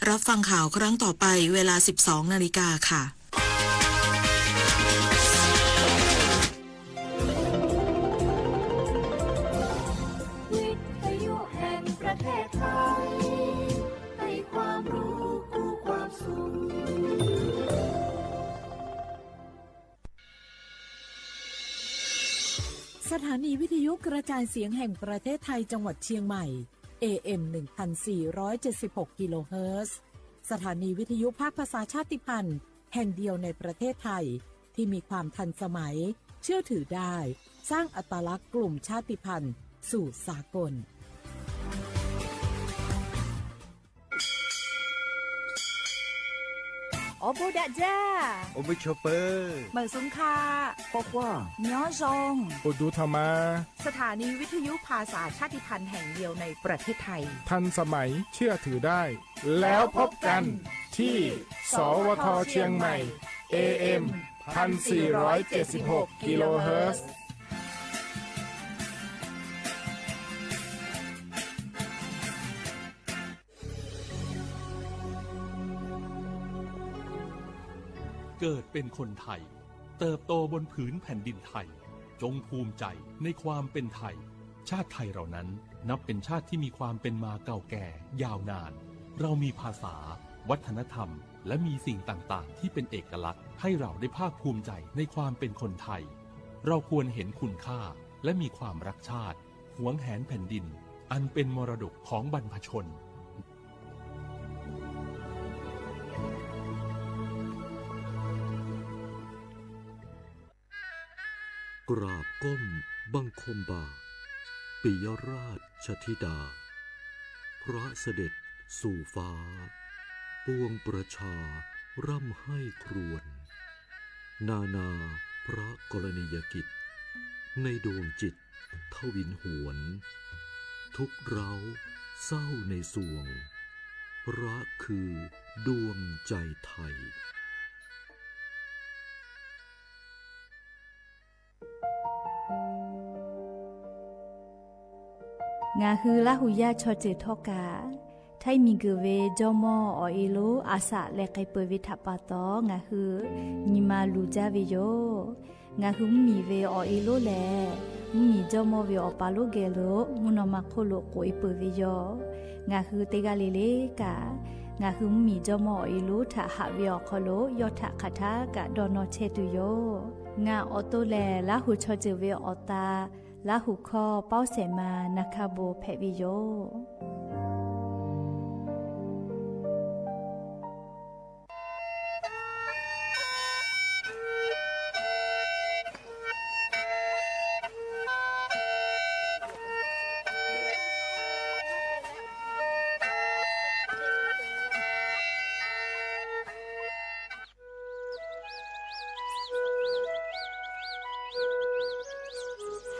รับฟังข่าวครั้งต่อไปเวลาสิบสองนาฬิกาค่ะ วิทยุแห่งประเทศไทย ให้ความรู้คู่ความสุข สถานีวิทยุกระจายเสียงแห่งประเทศไทยจังหวัดเชียงใหม่ เอ เอ็ม หนึ่งพันสี่ร้อยเจ็ดสิบหก กิโลเฮิรตซ์ สถานีวิทยุภาคภาษาชาติพันธุ์แห่งเดียวในประเทศไทย ที่มีความทันสมัย เชื่อถือได้ สร้างอัตลักษณ์กลุ่มชาติพันธุ์สู่สากล Awˬ bon daꞈ jaˇ. Awˬ bon chaw peuˬ. Awˬ bon suhˍ hkaˆ. K'awꞈ k'oˆ. Nyi awˬ zaˇ. Awˬ duˬ htaꞈ ma. สถานีวิทยุภาษาชาติพันธุ์แห่งเดียวในประเทศไทย ทันสมัย เชื่อถือได้ แล้วพบกันที่ สวท เชียงใหม่ เอ เอ็ม พันสี่ร้อยเจ็ดสิบหก กิโลเฮิรตซ์ เกิดเป็นคนไทย เติบโตบนผืนแผ่นดินไทย จงภูมิใจในความเป็นไทย ชาติไทยเรานั้นนับเป็นชาติที่มีความเป็นมาเก่าแก่ยาวนาน เรามีภาษา วัฒนธรรม และมีสิ่งต่างๆ ที่เป็นเอกลักษณ์ ให้เราได้ภาคภูมิใจในความเป็นคนไทย เราควรเห็นคุณค่า และมีความรักชาติ หวงแหนแผ่นดิน อันเป็นมรดกของบรรพชน กราบก้มบังคมบาท ปิยราชธิดา พระเสด็จสู่ฟ้า ปวงประชาร่ำไห้ครวญ นานาพระกรณียกิจ ในดวงจิตทวินหวน ทุกข์ร้าวเศร้าในสวง พระคือดวงใจไทย Ngaˬ hui Laˇ huˍ yaˇ chaw ceuˬ htawˇ kaꞈ, htaiˇ miˬ guiˬ ve jawˇmawˇ awˬ e lonˉ a shaꞈ leh k'ai peuˬ ve htaꞈ pa taw, ngaˬ hui nyi ma luˬ jaˇ ve yoˬ. Ngaˬ hui mvuhˇmiˬ ve awˬ e lonˉ lehˬ, mvuhˇmiˬ jawˇmawˇ ve awˬ pa lonˉ geh lo mvuhˇ naw ma hk'oˆ lo k'oꞈ e peuˬ ve yoˬ. Ngaˬ hui teˇ g'aˇ le le kaꞈ, ngaˬ hui mvuhˇmiˬ jawˇmawˇ awˬ e lonˉ htaꞈ haꞈ ve awˬ hk'aw lo yawˇ htaꞈ hk'aˬ htaˇ kaꞈ dawˇ nawˇ chehˇ tuˬ yoˬ. Ngaˬ awˬ to lehˬ, Laˇ huˍ chaw ceuˬ ve awˬ ta, Laˇ huˍ hkawˇ Pawˇ Sehˍ ma Na hkaˇ bon hpehꞈ ve yoˬ.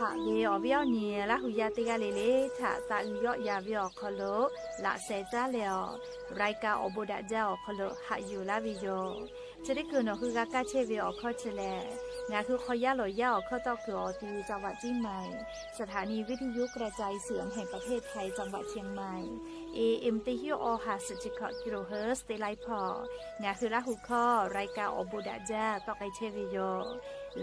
Haꞈ ve awˬ viˉ awˬ nyi Laˇ huˍ yaˇ teˇ g'aˇ le le htaꞈ taꞈ uiˍ yawˆ yan ve awˬ hk'aw lo laꞈ sheh caˉ leh awˬ, รายการ Awˬ bon daꞈ jaˇ awˬ hk'aw lo haꞈ yuˬ laˇ ve yoˬ. Chi teˇ hkui nawˬ hui g'a kaˇ chehˇ ve awˬ hkawˇ chi lehˬ, ngaˬ hui hk'aw yaˇ lawˬ yaˇ awˬ hkawˇ tawˆ kuiˬ awˬ ti จังหวัดเชียงใหม่ สถานีวิทยุกระจายเสียงแห่งประเทศไทย จังหวัดเชียงใหม่ เอ เอ็ม teˇ hinˉ awˬ ha suhˍ chi hkawꞈ กิโลเฮิรตซ์ teˇ laiˉ hpawˇ, ngaˬ hui Laˇ huˍ hkawˇ รายการ Awˬ bon daꞈ jaˇ tawˆ k'ai chehˇ ve yoˬ.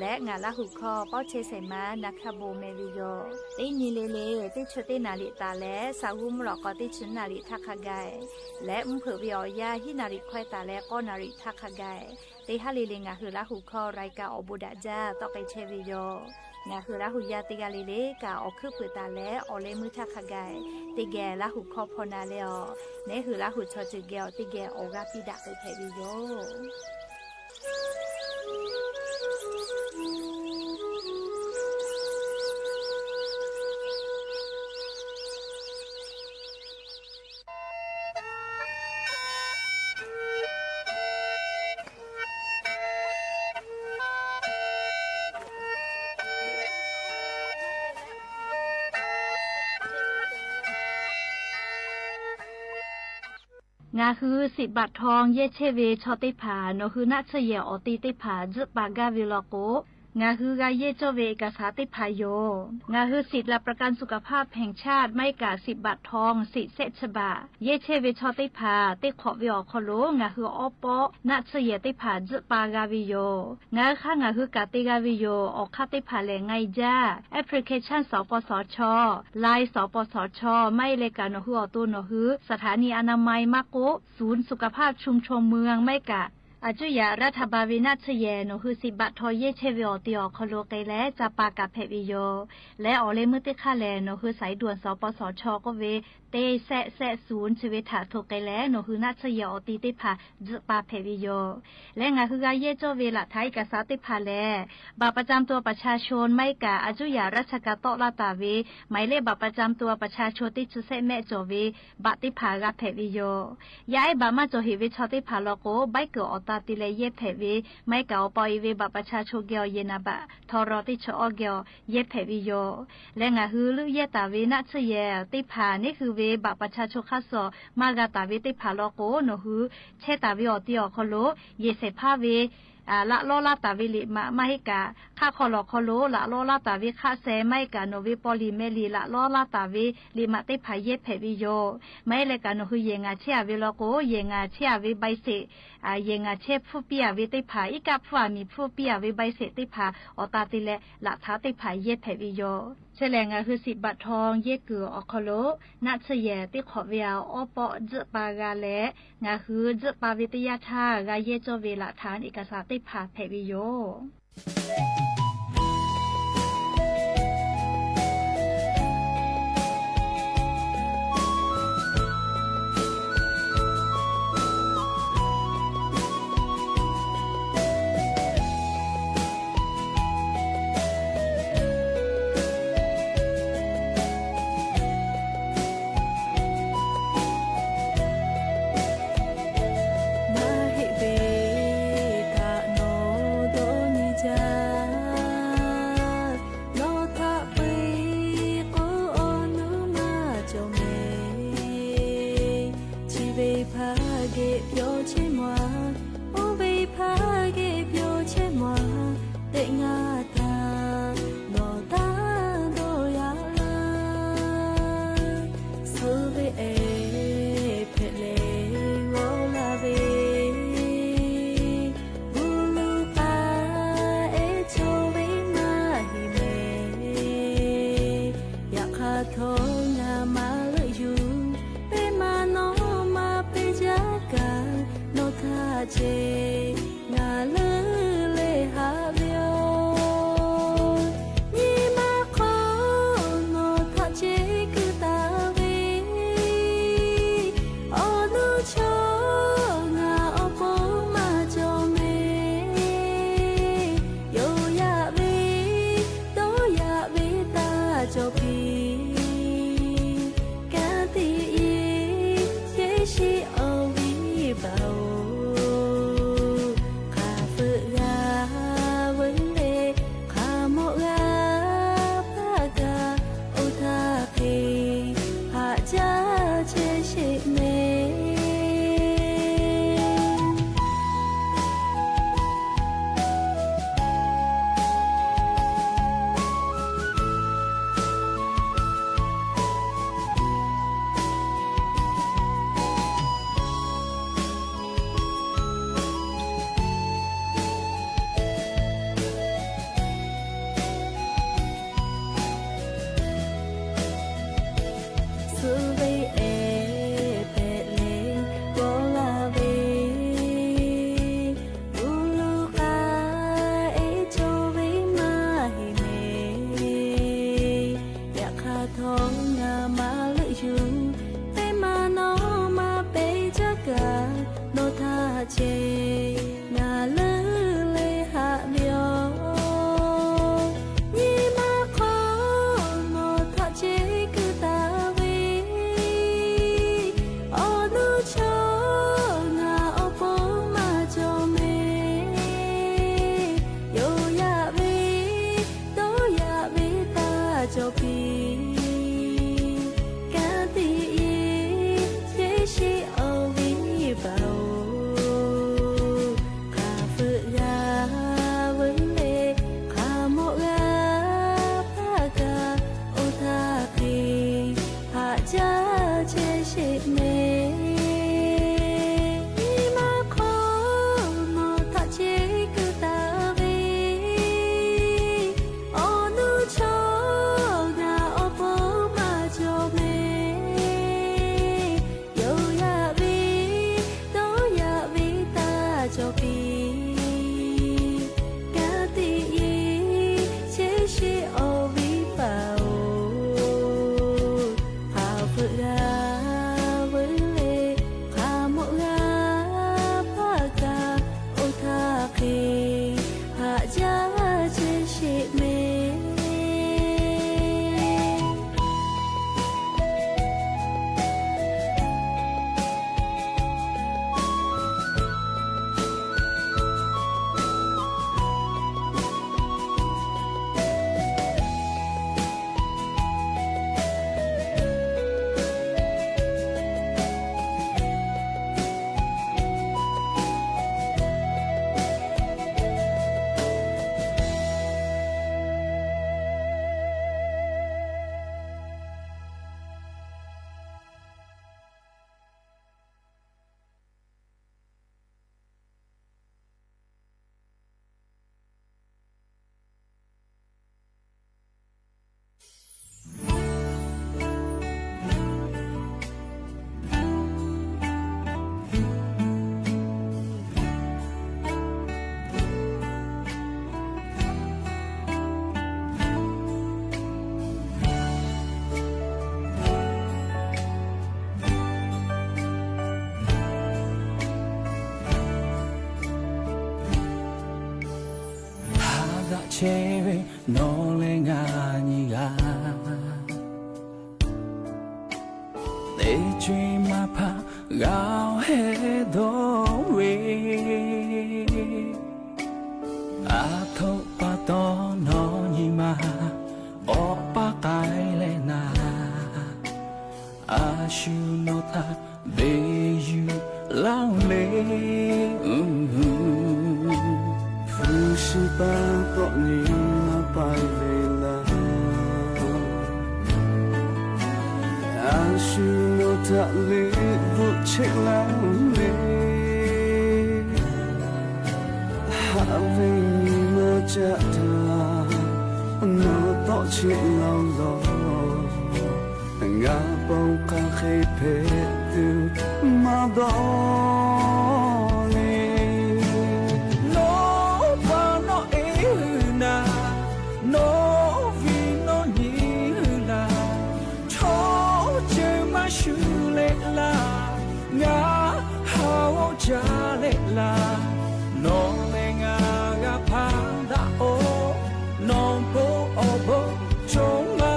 Leh ngaˬ Laˇ huˍ hkawˇ Pawˇ chehˇ Sehˍ ma Na hkaˇ bon meh ve yoˬ. Teˇ nyi le le, teˇ chi teˇ naˍ riˍ taˍ leh, sa g'uˇ mvuhˇ lawꞈ k'aw teˇ chi naˍ riˍ htaˇ hk'a gaˬ, leh mvuhˇ hpeuꞈ ve awˬ yanˇ hiˉ naˍ riˍ hkawehˇ taˍ leh k'awˇ naˍ riˍ htaˇ hk'a gaˬ, teˇ haˉ le le ngaˬ hui Laˇ huˍ hkawˇ รายการ Awˬ bon daꞈ jaˇ tawˆ k'ai chehˇ ve yoˬ. Ngaˬ hui Laˇ huˍ yaˇ teˇ g'aˇ le le kaꞈ awˬ hkuiˉ puiˍ taˍ leh awˬ leh meuˇ htaˇ hk'a gaˬ, teˇ geh Laˇ huˍ hkawˇ hpaw na leh awˬ, neˉ hui Laˇ huˍ chaw ceuˬ geh awˬ teˇ geh awˬ g'aˇ piˇ daꞈ k'ai hpehꞈ ve yoˬ. Ngaˬ hui สิบบาททอง yehˇ chehˇ ve chaw teˇ hpaˍ nawˬ hui naˆ tsuhˇ yehˬ awˬ te teˇ hpaˍ tzuhˆ pa gaˇ ve law k'o, Ngaˬ hui g'a yehˇ cawˇ ve เอกสาร teˇ hpaˍ yoˬ. Ngaˬ hui สิทธิ์หลักประกันสุขภาพแห่งชาติ maˇ heˆ kaꞈ สิทธิ์บัตรทอง สิทธิ์แสะchi baꞈ yehˇ chehˇ ve chaw teˇ hpaˍ teˇ hk'awꞈ ve awˬ hk'aw lo ngaˬ hui awˉ pawˆ naˆ tsuhˇ yehˬ teˇ hpaˍ tzuhˆ pa g'a ve yoˬ. Ngaˬ hui hk'aˇ ngaˬ hui kaꞈ te g'a ve yoˬ. Awˬ hk'aˇ teˇ hpaˍ lehˬ, ไงจ้า application สปสช Line สปสช maˇ heˆ leh kaꞈ nawˬ hui awˬ to nawˬ hui สถานีอนามัย maˇ k'oˆ ศูนย์สุขภาพชุมชนเมือง maˇ heˆ kaꞈ อายุทยารัฐบาล ve naˆ tsuhˇ yehˬ nawˬ hui สิทธิ์บัตรทอง yehˇ chehˇ ve awˬ ti awˬ hk'aw lo k'ai leh ca pa kaꞈ hpehꞈ ve yoˬ. Leh awˬ leh meuˇ teˇ hk'aˇ lehˬ, nawˬ hui สายด่วน สปสช k'oˆ ve เจ็ด แสะ ศูนย์ chi ve htaꞈ hto k'ai leh nawˬ hui naˆ tsuhˇ yehˬ awˬ ti teˇ hpaˍ tzuhˆ pa hpehꞈ ve yoˬ. Leh ngaˬ hui g'a yehˇ cawˇ ve หลักฐานเอกสาร teˇ hpaˍ lehˬ, บัตรประจำตัวประชาชน maˇ heˆ kaꞈ อายุทยาราชการ tawˆ laˇ taˍ ve หมายเลขบัตรประจำตัวประชาชน teˇ chi sehˆ mehˆ cawˬ ve บัตร teˇ hpaˍ g'a hpehꞈ ve yoˬ. Yaˇ ehˉ บัตร maˇ cawˬ heꞈ ve chaw teˇ hpaˍ law k'o, ใบเกิด awˬ ta te leh yehˇ hpehꞈ ve, maˇ heˆ kaꞈ awˬ pa awˬ e ve บัตรประชาชน geh awˬ เอกสาร teˇ chi awˇ geh awˬ yehˇ hpehꞈ ve yoˬ. Leh ngaˬ hui leuˆ yehˇ taˍ ve naˆ tsuhˇ yehˬ teˇ hpaˍ neˇ hui ve บัตรประชาชน hk'aˇ suh maˇ g'a taˍ ve teˇ hpaˍ law k'o, nawˬ hui chehˇ taˍ ve awˬ ti awˬ hk'aw lo yehˬ shehˍ hpaˇ ve laꞈ lawˇ laˇ taˍ ve liꞈ maꞈ, maˇ heˆ kaꞈ hk'aˆ hk'aw lawˬ hk'aw lo laꞈ lawˇ laˇ taˍ ve hk'aˆ seh, maˇ heˆ kaꞈ nawˬ ve paw liꞈ meh liꞈ laꞈ lawˇ laˇ taˍ ve liꞈ maꞈ teˇ hpaˍ yehˇ hpehꞈ ve yoˬ. Maˇ heˆ leh kaꞈ nawˬ hui yehˬ ngaˬ chehˇ a ve law k'o, yehˬ ngaˬ chehˇ a ve ใบเสร็จ, yehˬ ngaˬ chehˇ hpfuhˇ piˇ a ve teˇ hpaˍ, iˉ kaˆ hpfuhˇ a miˬ hpfuhˇ piˇ a ve ใบเสร็จ teˇ hpaˍ awˬ ta te leh หลักฐาน teˇ hpaˍ yehˇ hpehꞈ ve yoˬ. Chi lehˬ, ngaˬ hui สิทธิ์บัตรทอง yehˇ kuiˬ awˬ hk'aw lo naˆ tsuhˇ yehˬ teˇ hk'awꞈ ve awˉ pawˆ tzuhˆ pa g'a leh, ngaˬ hui tzuhˆ pa ve teˇ yanˇ htaˇ g'a yehˇ cawˇ ve หลักฐานเอกสาร teˇ hpaˍ hpehꞈ ve yoˬ. Maˇ heˆ ve kaꞈ nawˬ dawˇ nyi jaˇ. Nawˬ htaꞈ peuˬ k'o, awˬ nuˇ maˇ cawˬ mehˍ. Chi ve hpaˇ geh pyawˇ chehˇ ma, oˇ ve hpaˇ geh pyawˇ chehˇ ma, teꞈ ngaˇ htaˇ nawˬ taˇ dawˇ yaꞈ laˇ. Suh ve ehˉ hpehꞈ leh g'awˇ la ve, gu lu k'aˉ ehˉ chaw ve maˇ heˆ mehˍ. Yaꞈ hk'aˇ htawˇ ngaˬ maˇ leuˆ yuˬ, pehˇ ma nawˬ maˇ pehˇ jaˇ kaꞈ, nawˬ htaꞈ ceh ngaˬ leuˆ leh haꞈ ve yoˬ. Nyi ma hk'aw nawˬ htaꞈ ceh kuiˬ taˍ ve, awˬ nuˇ chaw ngaˬ awˬ pon maˇ cawˬ mehˍ. Yonˍ yaꞈ ve, dawˇ yaꞈ ve taˇ cawˬ piˇ. Kanˉ te yehˇ shehˆ awˬ viˉ baˬ oˬ. chehˇ ve nawˬ leh ngaˬ nyi g'a. Teˇ ceuˬ maˇ hpaˇ g'a hehˉ dawˇ ve, aˬ htoꞈ pa taw nawˬ nyi ma awˬ paˇ k'ai leh naˍ, a shu nawˬ htaꞈ beˬ yuˬ laˇ le. Hpu shi pa taw nyi ma paiˍ ve laˇ, a shu nawˬ htaꞈ liꞈ bvuhꞈ cheˆ laˇ le. Haꞈ ve nyi ma caꞈ htaˇ, nawˬ tawˆ cheˆ laˇ-oˬ lawˬ. Ngaˬ pon hk'aˬ hk'e hpehꞈ tuˬ maˇ dawˇ le. Nawˬ pa nawˬ eˬ hui naˍ, nawˬ viˉ nawˬ nyi hui laˬ, chaw ceuˬ maˇ shuˍ leh laˇ, ngaˬ ha g'awˇ ca leh laˇ, nawˬ leh ngaˬ g'a hpaˇ daꞈ-oˬ, nawˬ bon awˬ bon cawˬ maˇ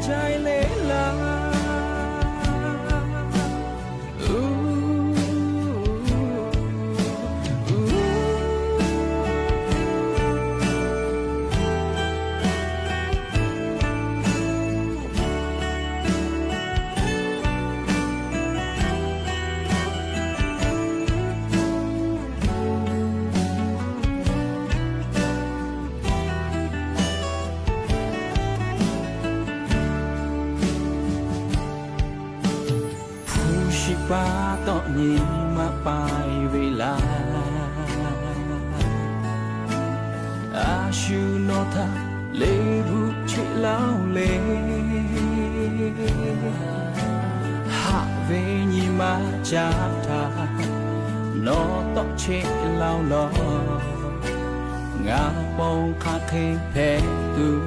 jaiˇ leh laˇ. Hpu shi pa taw nyi ma paiˍ ve laˇ, a shu nawˬ htaꞈ liꞈ bvuhꞈ cheˆ laˇ-oˬ le. Haꞈ ve nyi ma caꞈ htaˇ, nawˬ tawˆ cheˆ laˇ-oˬ lawˬ. Ngaˬ pon hk'aˬ hk'e hpehꞈ tuˬ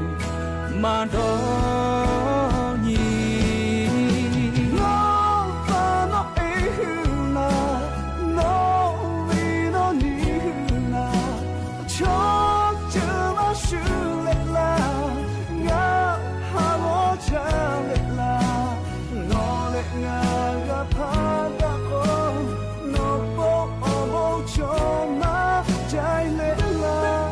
maˇ dawˇ nyi. Nawˬ pa nawˬ eˬ hui naˍ, nawˬ viˉ nawˬ nyi hui naˍ, chaw ceuˬ maˇ shuˍ leh laˇ, ngaˬ ha g'awˇ ca leh laˇ, nawˬ leh ngaˬ g'a hpaˇ daꞈ k'o, nawˬ bon awˬ bon cawˬ maˇ jaiˇ leh laˇ.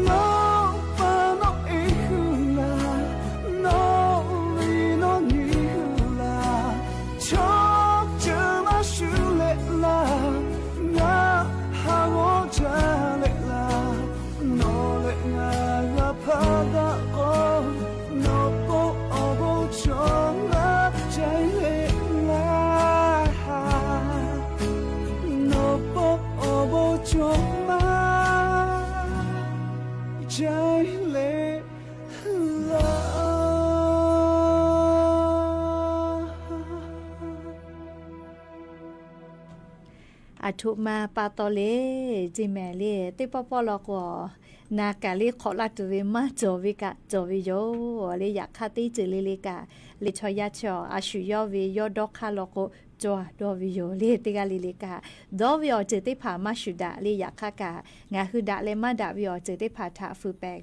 Nawˬ pa nawˬ eˬ hui laˬ, nawˬ viˉ nawˬ nyi hui laˬ, chaw ceuˬ maˇ shuˍ leh laˇ, ngaˬ ha g'awˇ ca leh laˇ, nawˬ leh ngaˬ g'a hpaˇ daꞈ k'o, nawˬ bon awˬ bon cawˬ maˇ jaiˇ leh laˇ. Nawˬ bon awˬ bon cawˬ maˇ jaiˇ leh laˇ. Aˬ htoꞈ ma pa taw le, ceˇ mehˍ le, teˇ pawˆ pawˆ law k'o, na kaˬ le hk'awꞈ laˇ tuˬ ve maˇ cawˬ ve kaꞈ cawˬ ve yoˬ le. Yaꞈ hk'aˇ teˇ ceuˬ le le kaꞈ, liꞈ chaw yaˇ chaw a shu yawˇ ve yawˇ dawˇ hk'aˇ law k'o, cawˬ dawˇ ve yoˬ le. Teˇ g'aˇ le le kaꞈ, dawˇ ve awˬ ceuˬ teˇ hpaˍ maˇ shuˍ daꞈ le. Yaꞈ hk'aˇ kaꞈ, ngaˬ hui daꞈ leh maˇ daꞈ ve awˬ ceuˬ teˇ hpaˍ htaꞈ fuiˍ pehˍ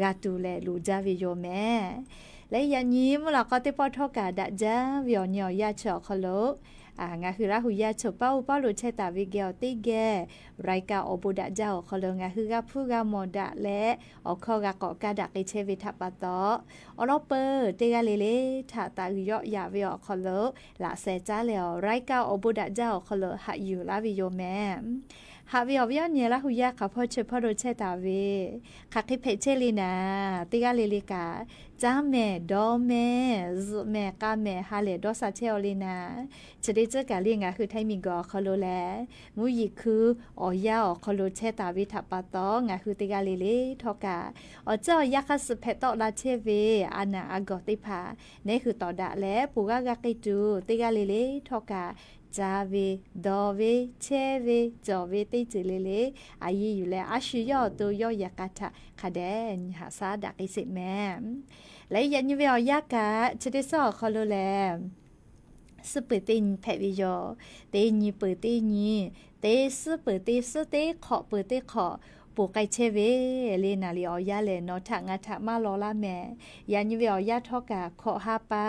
g'a tuˬ leh loˍ jaˇ ve yoˬ mehˍ. Leh yaꞈ nyi mvuhˇ lawꞈ k'aw teˇ pawˆ htawˇ kaꞈ daꞈ jaˇ ve awˬ nyi awˬ yanˇ chi awˬ hk'aw lo, ngaˬ hui Laˇ hu yaˇ chaw paˉ oˇ paˉ lo chehˇ taˍ ve geh awˬ teˇ geh, รายการ awˬ bon daꞈ jaˇ awˬ hk'aw lo ngaˬ hui g'a hpuˇ g'a mawˬ daꞈ leh, awˬ hkawˇ g'a k'awꞈ kaˇ daꞈ k'ai chehˇ ve htaꞈ pa taw, awˬ lawn peuˬ teˇ g'aˇ le le htaꞈ taˍ uiˍ yawˆ yaꞈ ve awˬ hk'aw lo laꞈ sheh caˉ leh awˬ รายการ awˬ bon daꞈ jaˇ awˬ hk'aw lo haꞈ yuˬ laˇ ve yoˬ mehˍ. Haꞈ ve awˬ viˉ awˬ nyi Laˇ hu yaˇ hk'aˬ hpawˇ chi hpawˇ lo chehˇ taˍ ve, hk'aˬ hk'e hpehꞈ chehˇ le naˍ, teˇ g'aˇ le le kaꞈ, caˉ mehˍ, dawˇ mehˍ, zuhꞈ mehˍ, k'a mehˍ, ha lehˬ dawˇ sha chehˇ-aw le naˍ. Chi teˇ ceuˬ kaꞈ le ngaˬ hui Htaiˇ miˬguiˬ awˬ hk'aw lo leh, mvuhˇ yeˬ hkui awˬ yanˇ awˬ hk'aw lo chehˇ taˍ ve htaꞈ pa taw, ngaˬ hui teˇ g'aˇ le le htawˇ kaꞈ, awˬ ceuˬ awˬ yanˇ hk'aˇ suh hpehꞈ tawˆ la chehˇ ve a naˍ a gawˬ teˇ hpaˍ, neˉ hui tawˍ daꞈ leh ponˬ g'aˇ g'a k'ai tuˬ, teˇ g'aˇ le le htawˇ kaꞈ ca ve, dawˬ ve, chehˇ ve, cawˬ ve teˇ ceuˬ le le, a yiˇ yuˬ leh a shu yawˇ awˬ to yawˇ yehˬ k'a htaꞈ hk'a dehꞈ nyi haꞈ shaˉ daꞈ k'ai sheˍ mehˍ. Leh yaꞈ nyi ve awˬ yanˇ kaꞈ chi teˇ suhˉ awˬ hk'aw lo lehˬ, suhˉ peuˬ teˇ nyi hpehꞈ ve yoˬ. Teˇ nyi peuˬ teˇ nyi, teˇ suhˉ peuˬ teˇ suhˉ, teˇ hk'awꞈ peuˬ teˇ hk'awꞈ, ponˬ k'ai chehˇ ve le. Naˍ riˍ awˬ yanˇ lehˬ, nawˬ htaꞈ ngaˬ htaꞈ maˇ law laˇ mehˍ. Yaꞈ nyi ve awˬ yanˇ htawˇ kaꞈ hkawꞈ ha pa,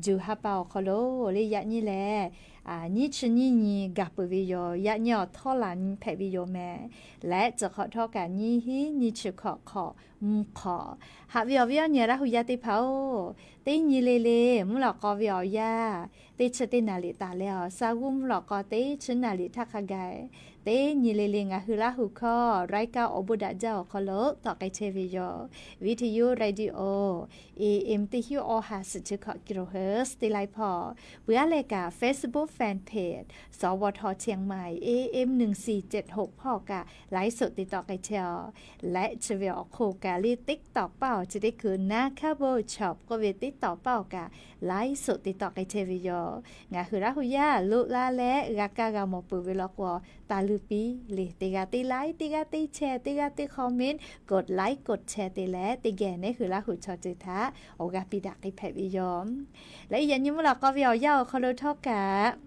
juˬ ha pa awˬ hk'aw lo le, yaꞈ nyi lehˬ, nyiˇ chi nyiˇ nyi gaˬ peuˬ ve yoˬ. Yaꞈ nyi awˬ htawˇ laˬ nyi hpehꞈ ve yoˬ mehˍ. Leh chi hk'awꞈ htawˇ kaꞈ nyiˇ hinˉ nyiˇ chi hkawꞈ hk'awꞈ mvuhˇ hk'awꞈ. Haꞈ ve awˬ viˉ awˬ nyi Laˇ hu yaˇ teˇ hpaˍ-oˬ, teˇ nyi le le mvuhˇ lawꞈ k'aw ve awˬ yanˇ teˇ chi teˇ naˍ riˍ taˍ leh awˬ, sa g'uˇ mvuhˇ lawꞈ k'aw teˇ chi naˍ riˍ htaˇ hk'a gaˬ, teˇ nyi le le ngaˬ hui Laˇ hu hkawˇ รายการ awˬ bon daꞈ jaˇ awˬ hk'aw lo tawˆ k'ai chehˇ ve yoˬ. Viˇ hti yuˇ radio, A M teˇ hinˉ awˇ ha suhˍ chi hkawꞈ kilohertz teˇ laiˉ hpawˇ, peuˬ aˉ leh kaꞈ Facebook fan page สวท เชียงใหม่ A M หนึ่งสี่เจ็ดหก hpawˇ kaꞈ ไลฟ์สด te tawˆ k'ai chehˇ-oˬ. Leh chi ve awˬ hk'oˆ kaꞈ le TikTok paˇ awˬ chi teˇ hkui naˍ hkaˇ bon chawꞈ k'oˆ ve TikTok paˇ awˬ kaꞈ ไลฟ์สด te tawˆ k'ai chehˇ ve yoˬ. Ngaˬ hui Laˇ hu yaˇ loꞈ la leh g'a kaˇ g'a mawˬ peuˬ ve law k'o, taˍ luˇ piˇ le, teˇ g'aˇ teˇ like, teˇ g'aˇ teˇ share, teˇ g'aˇ teˇ comment, กดไลค์ กดแชร์ te leh teˇ geh nehˉ hui Laˇ hu chaw ceuˬ htaꞈ awˬ g'aˇ piˇ daꞈ k'ai hpehꞈ ve yoˬ. Leh yaꞈ nyi mvuhˇ lawꞈ k'aw ve awˬ yanˇ awˬ hk'aw lo htawˇ kaꞈ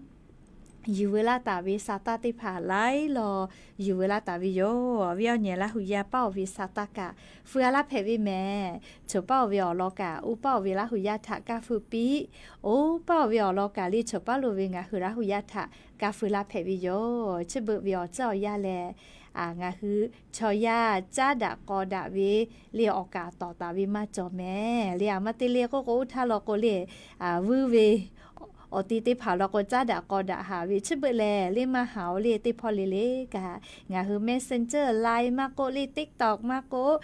yuˬ veu laˇ taˍ ve sa taˇ teˇ hpaˍ laiˉ law yuˬ veu laˇ taˍ ve yoˬ. Awˬ viˉ awˬ nyi Laˇ hu yaˇ paˇ awˬ ve sa taˇ kaꞈ feu a laˇ hpehꞈ ve mehˍ. Choˬ paˇ awˬ ve awˬ lawn kaꞈ oˇ paˇ awˬ ve Laˇ hu yaˇ htaꞈ kaˇ feu piˇ, oˇ paˇ awˬ ve awˬ lawn kaꞈ le choˬ paˇ lo ve ngaˬ hui Laˇ hu yaˇ htaꞈ kaˇ feu laˇ hpehꞈ ve yoˬ. Chi beuꞈ ve awˬ tcuhˉ awˬ yanˇ lehˬ, ngaˬ hui chaw yaˇ caˉ daꞈ k'aw daꞈ ve le awˬ kaˍ tawˍ taˍ ve maˇ cawˬ mehˍ le. A maˇ te le k'oˆ k'o, oˇ htaˇ law k'o le, vuiˇ ve awˬ ti teˇ hpaˍ law k'o caˉ daꞈ k'aw daꞈ haˍ ve chi beuꞈ lehˬ le maˇ haˍ-oˬ le. Teˇ hpawˇ le le kaꞈ ngaˬ hui Messenger, Line maˇ k'oˆ le, TikTok maˇ k'oˆ,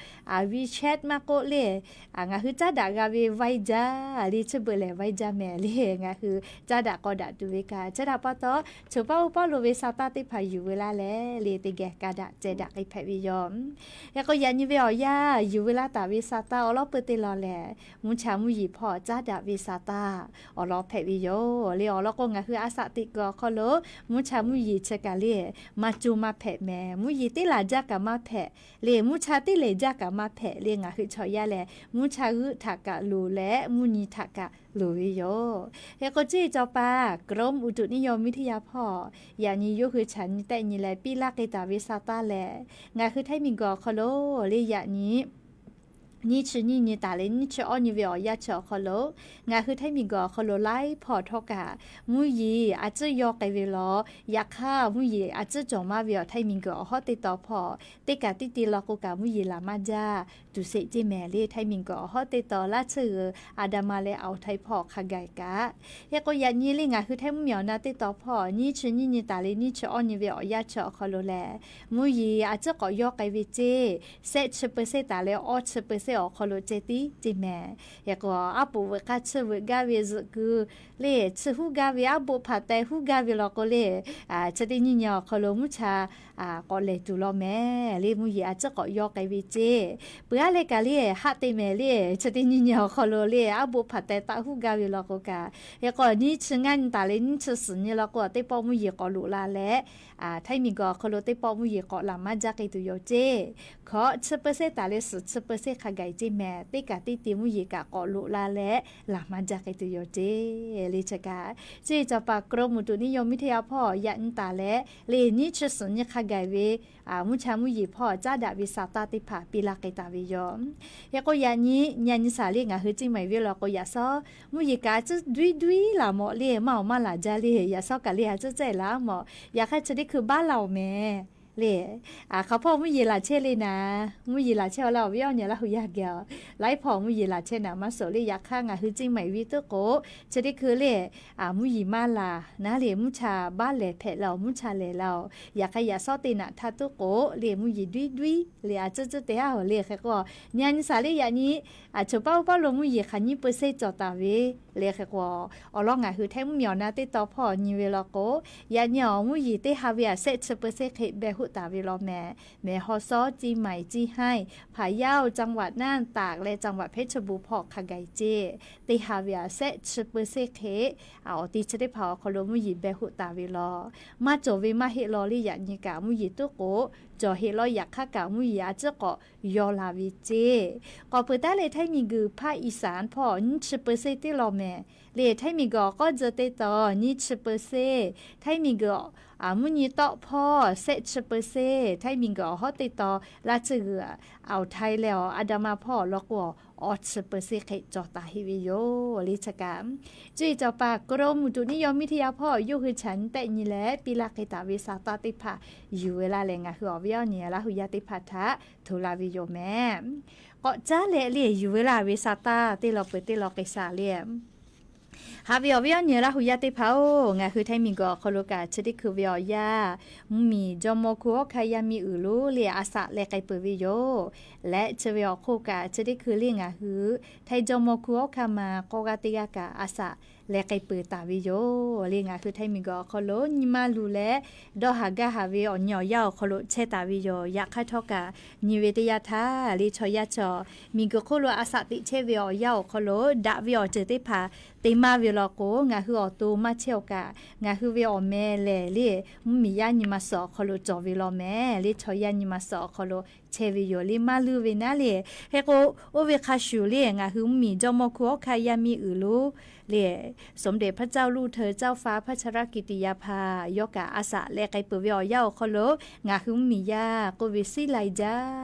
WeChat maˇ k'oˆ le, ngaˬ hui caˉ daꞈ g'a ve vaiˇ jaˇ le. Chi beuꞈ lehˬ vaiˇ jaˇ mehˍ le. Ngaˬ hui caˉ daꞈ k'aw daꞈ tuˬ ve kaꞈ, chi htaꞈ pa taw choˬ paˇ oˇ paˇ lo ve sa taˇ teˇ hpaˍ yuˬ veu laˇ leh le teˇ geh ka daꞈ ceh daꞈ k'ai hpehꞈ ve yoˬ. Hk'e k'o yaꞈ nyi ve awˬ yanˇ yuˬ veu laˇ taˍ ve sa taˇ awˬ lawn peu teˇ lawn lehˬ, mvuhˇ cha mvuhˇ yeˬ hpawˇ caˉ daꞈ ve sa taˇ awˬ lawn hpehꞈ ve yoˬ le. Awˬ lawn k'o ngaˬ hui a shaꞈ teꞈ kuiˬ awˬ hk'aw lo mvuhˇ cha mvuhˇ yeˬ chi kaꞈ le maˇ coˇ maˇ hpehꞈ mehˍ. Mvuhˇ yeˬ teˇ laˬ jaˇ kaꞈ maˇ hpehꞈ le, mvuhˇ cha teˇ lehˬ jaˇ kaꞈ maˇ hpehꞈ le. Ngaˬ hui chaw yaˇ lehˬ mvuhˇ cha g'euˆ htaꞈ kaꞈ loˍ leh mvuhˇ nyi htaꞈ kaꞈ loˍ ve yoˬ. Hk'e k'o chi cawˬ paˍ กรมอุตุนิยมวิทยา hpawˇ yaꞈ nyi yawˇ hui chaꞈ nyi tehˆ nyi leh piˇ laˇ k'ai taˍ ve sa taˇ lehˬ, ngaˬ hui Htaiˇ miˬguiˬ awˬ hk'aw lo le yaꞈ nyi nyiˇ chi nyiˇ nyi taˍ leh nyiˇ chi awˇ nyi ve awˬ yanˇ chi awˬ hk'aw lo ngaˬ hui Htaiˇ miˬguiˬ awˬ hk'aw lo laiˉ hpawˇ htawˇ kaꞈ mvuhˇ yeˬ a tcuhˉ yaw k'ai ve law. Yaꞈ hk'aˇ mvuhˇ yeˬ a tcuhˉ cawˬ maˇ ve awˬ Htaiˇ miˬguiˬ awˬ hawˉ teˇ taw hpawˇ teˇ kaꞈ teˇ te law k'o kaꞈ mvuhˇ yeˬ laˬ maˇ jaˇ tuˬ sheˍ ceˇ mehˍ le. Htaiˇ miˬguiˬ awˬ hawˉ teˇ taw laˇ tsuhˇ g'uiˬ a da ma leh awˬ Htaiˇ hpawˇ hk'a gaˬ kaꞈ. Hk'e k'o yaꞈ nyi le ngaˬ hui Htaiˇ mvuhˇ miˬ awˬ na teˇ taw hpawˇ nyiˇ chi nyiˇ nyi taˍ leh nyiˇ chi awˇ nyi ve awˬ yanˇ chi awˬ hk'aw lo lehˬ, mvuhˇ yeˬ a tcuhˉ k'awꞈ yaw k'ai ve ceˇ, shehˆ chi เปอร์เซ็นต์ taˍ leh awˇ chi เปอร์เซ็นต์ awˬ hk'aw lo ceh tiˉ ceˇ mehˍ. Hk'e k'o aˉ poꞈ veuꞈ k'aˇ tsuhˇ veuꞈ gaˇ ve zuhꞈ kuiˬ le tsuhˇ huˉ gaˇ ve, aˉ boˆ hpaˍ teh huˉ gaˇ ve law k'o le, chi teˇ nyiˇ nyi awˬ hk'aw lo mvuhˇ cha k'awꞈ lehˬ tuˬ law mehˍ le. Mvuhˇ yeˬ a tcuhˉ k'awꞈ yaw k'ai ve ceˇ, peuˬ aˉ leh kaꞈ le haˆ te mehˍ le. Chi teˇ nyiˇ nyi awˬ hk'aw lo le aˉ boˆ hpaˍ teh taˆ huˉ gaˇ ve law k'o kaꞈ, hk'e k'o nyiˇ chi ngaˇ nyi taˍ leh nyiˇ chi suhˍ nyi law k'o teˇ pawˆ mvuhˇ yeˬ k'awꞈ loꞈ la leh Htaiˇ miˬguiˬ awˬ hk'aw lo teˇ pawˆ mvuhˇ yeˬ k'awꞈ laˬ maˇ jaˇ k'ai tuˬ yoˬ ceˇ. Hkawꞈ chi เปอร์เซ็นต์ taˍ leh suhˍ chi เปอร์เซ็นต์ hk'a gaˬ ceˇ mehˍ. Teˇ kaꞈ teˇ te mvuhˇ yeˬ kaꞈ k'awꞈ loꞈ la leh laˬ maˇ jaˇ k'ai tuˬ yoˬ ceˇ le. Chi kaꞈ chi cawˬ paˍ กรมอุตุนิยมวิทยา hpawˇ yaꞈ nyi taˍ leh le nyiˇ chi suhˍ nyi hk'a gaˬ ve mvuhˇ cha mvuhˇ yeˬ hpawˇ caˉ daꞈ ve sa taˇ teˇ hpaˍ piˇ laˇ k'ai taˍ ve yoˬ. Hk'e k'o yaꞈ nyi nyi a nyi shaˍ le ngaˬ hui ceˇ maˍ ve law k'o yaꞈ shawˉ mvuhˇ yeˬ kaꞈ a tcuhˉ duiˇ duiˇ laˬ mawˬ le, maˇ awˬ maˇ laˬ jaˇ le. Yaꞈ shawˉ kaꞈ le a tcuhˉ cehˇ laˬ mawˬ. Yaꞈ hk'aˇ chi teˇ hkui baˉ laˬ awˬ mehˍ le. Hk'aˬ hpawˇ mvuhˇ yeˬ laˬ chehˇ le naˍ, mvuhˇ yeˬ laˬ chehˇ awˬ laˇ awˬ viˉ awˬ nyi Laˇ hu yaˇ geh a laiˉ hpawˇ mvuhˇ yeˬ laˬ chehˇ naˍ maˇ suhˍ le. Yaꞈ hk'aˇ ngaˬ hui ceˇ maˍ ve tuˉ k'o chi teˇ hkui le mvuhˇ yeˬ maˇ laˬ naˉ le, mvuhˇ cha baˉ lehˬ hpehꞈ la awˬ, mvuhˇ cha lehˬ la awˬ. Yaꞈ hk'aˇ yaꞈ shawˉ teˇ naꞈ htaˇ tuˉ k'o le mvuhˇ yeˬ duiˇ duiˇ le a tcuhˉ tcuhˉ te haˉ awˬ le. Hk'e k'o nyi a nyi shaˍ le yaꞈ nyi choˬ paˇ oˇ paˇ lo mvuhˇ yeˬ hk'aˬ nyiˇ เปอร์เซ็นต์ cawˬ taˍ ve le. Hk'e k'o awˬ lawn ngaˬ hui Htaiˇ mvuhˇ miˬ awˬ na teˇ taw hpawˇ nyi ve law k'o, yaꞈ nyi awˬ mvuhˇ yeˬ teˇ ha ve a shehˆ chi เปอร์เซ็นต์ hk'e behˬ hu taˍ ve law mehˍ. แม่ฮ่องสอน เชียงใหม่ เชียงราย พะเยา จังหวัดน่าน ตาก leh จังหวัดเพชรบูรณ์ hpawˇ hk'a gaˬ ceˇ. Teˇ ha ve aꞈ shehˆ chi เปอร์เซ็นต์ hk'e awˬ te chi teˇ hpaˍ awˬ hk'aw lo mvuhˇ yeˬ beh hoꞈ taˍ ve law. Maˇ cawˬ ve maˇ heˆ law le, yaꞈ nyi kaꞈ mvuhˇ yeˬ tuˉ k'o cawˬ heˆ law. Yaꞈ hk'aˇ kaꞈ mvuhˇ yeˬ a ciˉ k'awꞈ yaw la ve ceˇ. K'awꞈ peuˬ taˉ leh, htaiˇ miˬguiˬ ภาคอีสาน hpawˇ nyiˇ chi เปอร์เซ็นต์ teˇ law mehˍ. Leh htaiˇ miˬguiˬ awˬ k'awˇ tcuh teˇ taw nyiˇ chi เปอร์เซ็นต์, htaiˇ miˬguiˬ mvuhˇ nyi tawˆ hpawˇ shehˆ chi เปอร์เซ็นต์, htaiˇ miˬguiˬ awˬ hawˉ teˇ taw laˇ tcuhˇ g'uiˬ อ่าวไทย leh awˬ อันดามัน hpawˇ awˬ lawn k'o awˬ chi เปอร์เซ็นต์ hk'e cawˬ taˍ heˆ ve yoˬ. Leh chi kaꞈ, cuˇ yiˍ cawˬ paˍ กรมอุตุนิยมวิทยา hpawˇ yawˇ hui chaꞈ nyi tehˆ nyi leh piˇ laˇ hk'e taˍ ve sa taˇ teˇ hpaˍ yuˬ ve laˇ leh, ngaˬ hui awˬ viˉ awˬ nyi Laˇ huˍ yaˇ teˇ hpaˍ htaꞈ hto la ve yoˬ mehˍ. K'awꞈ caˉ leh leh yuˬ ve laˇ ve sa taˇ teˇ law peuˬ teˇ law hk'e sha leh, haꞈ ve awˬ viˉ awˬ nyi Laˇ huˍ yaˇ teˇ hpaˍ-oˬ, ngaˬ hui htaiˇ miˬguiˬ awˬ hk'aw lo kaꞈ chi teˇ hkui ve awˬ yanˇ, mvuhˇmiˬ jawˇmawˇ hkunˇ hawˉ hkanˇ yaˇ miˇ uiˍ lonˉ leh a shaꞈ leh k'ai peuˬ ve yoˬ. Leh chi ve awˬ hk'oˆ kaꞈ, chi teˇ hkui leh ngaˬ hui htaiˇ jawˇmawˇ hkunˇ hawˉ hkanˇ ma k'awˇ g'aˇ teˇ g'aˇ kaꞈ a shaꞈ leh k'ai peuˬ taˍ ve yoˬ. Leh ngaˬ hui htaiˇ miˬguiˬ awˬ hk'aw lo nyi ma luˬ leh dawˇ haˍ gaˇ haˍ ve awˬ nyi awˬ yanˇ awˬ hk'aw lo chehˇ taˍ ve yoˬ. Yaꞈ hk'aˇ htawˇ kaꞈ, nyi ve teˇ yanˇ htaˇ leh chaw yaˇ chaw miˬguiˬ hk'oˆ lo a shaꞈ teꞈ chehˇ ve awˬ yanˇ awˬ hk'aw lo daꞈ ve awˬ ceuˬ teˇ hpaˍ te maˇ ve law k'o, ngaˬ hui awˬ to maˇ chehˇ-oˬ kaꞈ, ngaˬ hui ve awˬ meh lehˬ leh mvuhˇmiˬ yaˇ nyi ma suhˍ awˬ hk'aw lo cawˬ ve law mehˍ. Leh chaw yaˇ nyi ma suhˍ awˬ hk'aw lo chehˇ ve yoˬ. Leh maˇ luˇ ve naˉ leh, hk'e k'o, oˇ ve hk'a shuˍ leh ngaˬ hui mvuhˇmiˬ jawˇmawˇ hkunˇ hawˉ hkanˇ yaˇ miˇ uiˍ lonˉ leh สมเด็จพระเจ้าลูกเธอ เจ้าฟ้าพัชรกิติยาภา yawˇ kaꞈ a shaꞈ leh k'ai peuˬ ve awˬ yanˇ awˬ hk'aw lo ngaˬ hui mvuhˇmiˬ yaˇ k'oˆ ve ศรีราชา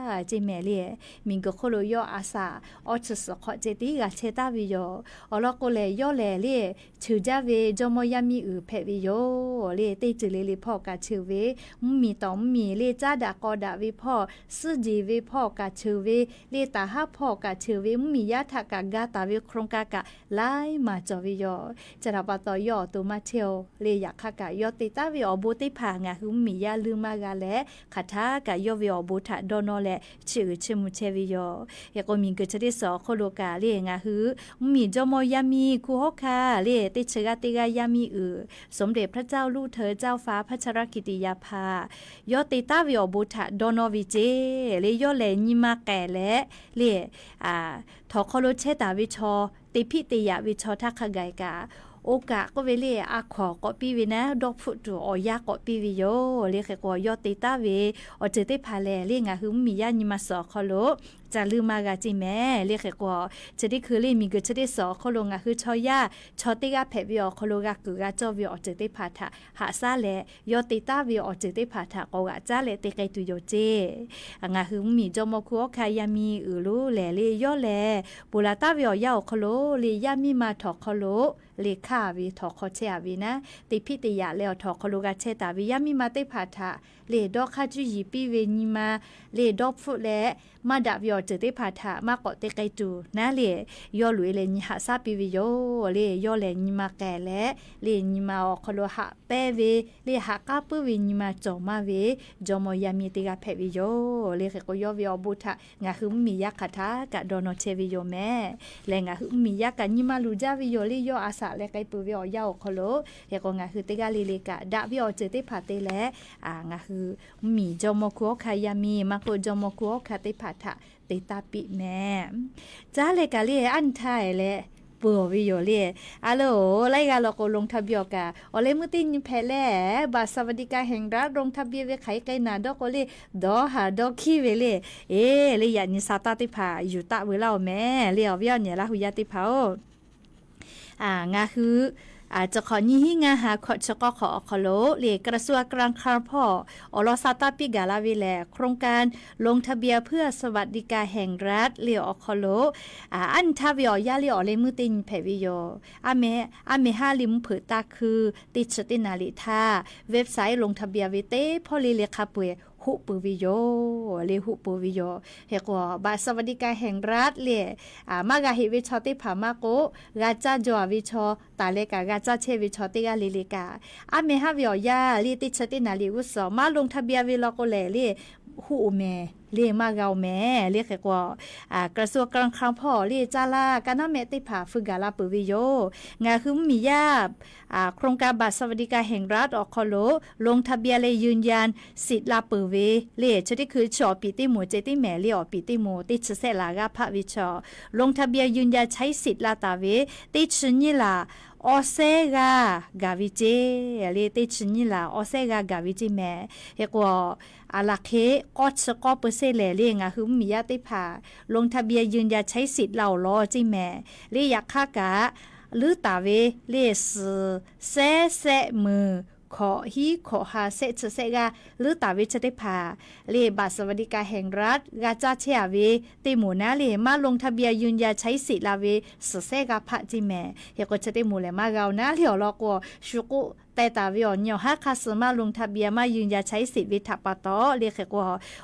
ceˇ mehˍ leh, miˬguiˬ hk'oˆ lo yawˇ a shaꞈ awˇ chi suhˍ hk'awꞈ ceh tiˉ g'a chehˇ taˍ ve yoˬ. Awˬ lawn k'o lehˬ, yawˇ lehˬ leh cheuˬ jaˇ ve jawˇmawˇ yaˇ miˇ uiˍ hpehꞈ ve yoˬ. Leh teˇ ceuˬ le le hpawˇ kaꞈ cheuˬ ve, mvuhˇmiˬ tawˍ mvuhˇmiˬ leh caˉ daꞈ k'aw daꞈ ve hpawˇ, suhˉ jeˬ ve hpawˇ kaꞈ cheuˬ ve, leh taˍ haˉ hpawˇ kaꞈ cheuˬ ve, mvuhˇmiˬ yaˇ htaꞈ kaꞈ ga taˍ ve โครงการ kaꞈ laiˉ maˬ cawˬ ve yoˬ. Chi htaꞈ pa taw yawˇ awˬ to maˇ chehˇ-oˬ. Leh yaꞈ hk'aˇ kaꞈ yawˇ te taˉ ve awˬ bon teˇ hpaˍ ngaˬ hui mvuhˇmiˬ yaˇ luˇ maˇ g'a leh, hk'aˬ htaˇ kaꞈ yawˇ ve awˬ bon htaꞈ dawˇ nawˇ leh chiˇ uiˍ chiˇ mvuh chehˇ ve yoˬ. Hk'e k'o, miˬguiˬ chi teˇ suhˍ awˬ hk'oˆ lo kaꞈ leh ngaˬ hui mvuhˇmiˬ jawˇmawˇ yaˇ miˇ hkunˇ hawˉ hkanˇ leh teˇ chi g'aˇ teˇ g'aˇ yaˇ miˇ uiˍ สมเด็จพระเจ้าลูกเธอ เจ้าฟ้าพัชรกิติยาภา yawˇ te taˉ ve awˬ bon htaꞈ dawˇ nawˇ ve ceˇ. Leh yawˇ lehˬ nyi ma k'ehˬ leh leh, htawnˍ hk'aw lo chehˇ taˍ ve chaw, te hpiˆ te yaꞈ ve chaw htaˇ hk'a gaˬ kaꞈ, oˇ kaꞈ k'oˆ ve leh a hkawnˍ k'awꞈ piˇ ve naˉ, dawˇ hpfuhˆ tuˬ awˬ yanˇ k'awꞈ piˇ ve yoˬ. Leh hk'e k'o, yawˇ te taˉ ve awˬ ceuˬ teˇ hpaˍ lehˬ leh ngaˬ hui mvuhˇmiˬ yaˇ nyi ma suhˍ awˬ hk'aw lo ca luˇ maˇ g'a ceˇ mehˍ. Leh hk'e k'o, chi teˇ hkui leh miˬguiˬ chi teˇ suhˍ awˬ hk'aw lo ngaˬ hui chaw yaˇ chaw teˇ g'aˇ hpehꞈ ve awˬ hk'aw lo g'a kuiˬ g'a cawˇ ve awˬ ceuˬ teˇ hpaˍ htaꞈ haꞈ shaˉ leh, yawˇ te taˉ ve awˬ ceuˬ teˇ hpaˍ htaꞈ k'awꞈ g'aꞈ caˉ leh te k'ai tuˬ yoˬ ceˇ. Ngaˬ hui mvuhˇmiˬ jawˇmawˇ hkunˇ hawˉ hkanˇ yaˇ miˇ uiˍ lonˉ lehˬ leh yawˇ lehˬ, ponˬ laˬ taˉ ve awˬ yanˇ awˬ hk'aw lo leh yaˇ miˇ ma htawnˍ hk'aw lo leh hkaˇ ve htawnˍ hk'aw chehˇ a ve naˉ, te hpiˆ te yaꞈ leh awˬ htawnˍ hk'aw lo g'a chehˇ taˍ ve yaˇ miˇ ma teˇ hpaˍ htaꞈ leh dawˇ hk'aˇ cuˇ yiˍ piˇ ve nyi ma leh dawˇ hpfuhˆ leh maˇ daꞈ ve awˬ ceuˬ teˇ hpaˍ htaꞈ maˇ k'awꞈ te k'ai tuˬ naˉ leh, yawˇ loꞈ e leh nyi haꞈ shaˉ piˇ ve yoˬ. Leh yawˇ lehˬ nyi ma k'ehˬ leh, leh nyi ma awˬ hk'aw lo haꞈ pehnˇ ve, leh haꞈ k'aˉ puiˉ ve nyi ma cawˬ maˇ ve jawˇmawˇ yaˇ miˇ teˇ g'aˇ hpehꞈ ve yoˬ. Leh hk'e k'o, yawˇ ve awˬ bon htaꞈ ngaˬ hui mvuhˇmiˬ yaˇ hk'aˬ htaˇ kaꞈ dawˇ nawˇ chehˇ ve yoˬ mehˍ. Leh ngaˬ hui mvuhˇmiˬ yaˇ kaꞈ nyi ma luˬ jaˇ ve yoˬ. Leh yawˇ a shaꞈ leh k'ai peuˬ ve awˬ yanˇ awˬ hk'aw lo, hk'e k'o ngaˬ hui teˇ g'aˇ le le kaꞈ daꞈ ve awˬ ceuˬ teˇ hpaˍ te leh, ngaˬ hui mvuhˇmiˬ jawˇmawˇ hkunˇ hawˉ hkanˇ yaˇ miˇ maˇ k'oˆ jawˇmawˇ hkunˇ hawˉ hkanˇ teˇ hpaˍ htaꞈ te taˉ piˇ mehˍ. Caˉ leh kaꞈ leh aˉ nyi htaˇ leh peuˬ ve yoˬ leh, a le oˬ, laiˉ g'aˇ law k'o ลงทะเบียน awˬ kaꞈ awˬ leh meuˇ teˇ nyi hpehꞈ leh, บัตรสวัสดิการแห่งรัฐ ลงทะเบียน ve hk'aˬ hk'e k'ai naˍ dawˇ k'o leh, dawˇ haˍ dawˇ hkiˇ ve leh, eˬ leh yaꞈ nyi sa taˇ teˇ hpaˍ yuˬ taˆ veu laˇ-oˬ mehˍ. Leh awˬ viˉ awˬ nyi Laˇ huˍ yaˇ teˇ hpaˍ-oˬ, ngaˬ hui chi hk'awꞈ nyiˇ hinˉ ngaˇ ha hkawꞈ chi k'awˇ hk'awꞈ awˬ hk'aw lo leh กระทรวงการคลัง hpawˇ awˬ lawn sa taˇ piˇ gaˬ la ve lehˬ โครงการลงทะเบียนเพื่อสวัสดิการแห่งรัฐ leh awˬ hk'aw lo aˉ nyi htaˇ ve awˬ yanˇ leh awˬ leh meuˇ teˇ nyi hpehꞈ ve yoˬ. Aˉ meh haˉ leh mvuhˇ hpeuꞈ taˇ hkui teˇ chi teˇ naˍ riˍ htaˇ website ลงทะเบียน ve teˇ hpawˇ leh leh hk'a peu-eˬ hoˆ peuˬ ve yoˬ. Leh hoˆ peuˬ ve yoˬ. Hk'e k'o, บัตรสวัสดิการแห่งรัฐ leh maˇ g'a heꞈ ve chaw teˇ hpaˍ maˇ k'oˆ, g'a caˇ jaw a ve chaw taˍ leh kaꞈ g'a caˇ chehˇ ve chaw teˇ g'aˇ le le kaꞈ, aˉ meh haˉ ve awˬ yanˇ leh teˇ chi teˇ naˍ riˍ g'uˇ suhˍ maˇ ลงทะเบียน ve law k'o lehˬ leh hoˆ-oˬ mehˍ le, maˇ g'a-oˬ mehˍ le. Hk'e k'o, กระทรวงการคลัง hpawˇ le caˇ laˇ kaˇ naˉ mehˆ teˇ hpaˍ feu gaˬ la peuˬ ve yoˬ. Ngaˬ hui mvuhˇmiˬ yaˇ โครงการบัตรสวัสดิการแห่งรัฐ awˬ hk'aw lo ลงทะเบียน leh ยืนยันสิทธิ์ la peuˬ ve le. Chi teˇ hkui chi awˬ piˍ teˇ moˍ ceh tiˉ mehˍ le. Awˬ piˍ teˇ moˍ teˇ chi sehˆ laˬ g'aˇ hpaˆ ve chaw ลงทะเบียนยืนยันใช้สิทธิ์ la taˍ ve teˇ chi nyiˇ laˬ awˇ sehˉ g'aˇ gaˬ ve ceˇ le. Teˇ chi nyiˇ laˬ awˇ sehˉ g'aˇ gaˬ ve ceˇ mehˍ. Hk'e k'o, a laˬ hk'e k'awˇ chi k'awˇ เปอร์เซ็นต์ lehˬ le ngaˬ hui mvuhˇmiˬ yaˇ teˇ hpaˍ ลงทะเบียนยืนยันใช้สิทธิ์ la-oˬ law ceˇ mehˍ. Le yaꞈ hk'aˇ kaꞈ, leuˉ taˍ ve le suhˍ sehˉ sehˆ meunˍ hkawꞈ hiˉ hkawꞈ ha sehˆ chi sehˆ g'aˇ leuˉ taˍ ve chi teˇ hpaˍ le บัตรสวัสดิการแห่งรัฐ g'a caˇ chehˇ-a ve teˇ moˍ naˉ le maˇ ลงทะเบียนยืนยันใช้สิทธิ์ la ve suhˍ sehˉ g'aˇ hpaˆ ceˇ mehˍ. Hk'e k'o chi teˇ moˍ lehˬ maˇ g'a-oˬ naˉ le awˬ lawn k'o, shu k'oˆ teh taˍ ve awˬ nyi awˬ haˉ hk'aˇ suh maˇ ลงทะเบียน maˇ ยืนยันใช้สิทธิ์ ve htaꞈ pa taw le. Hk'e k'o,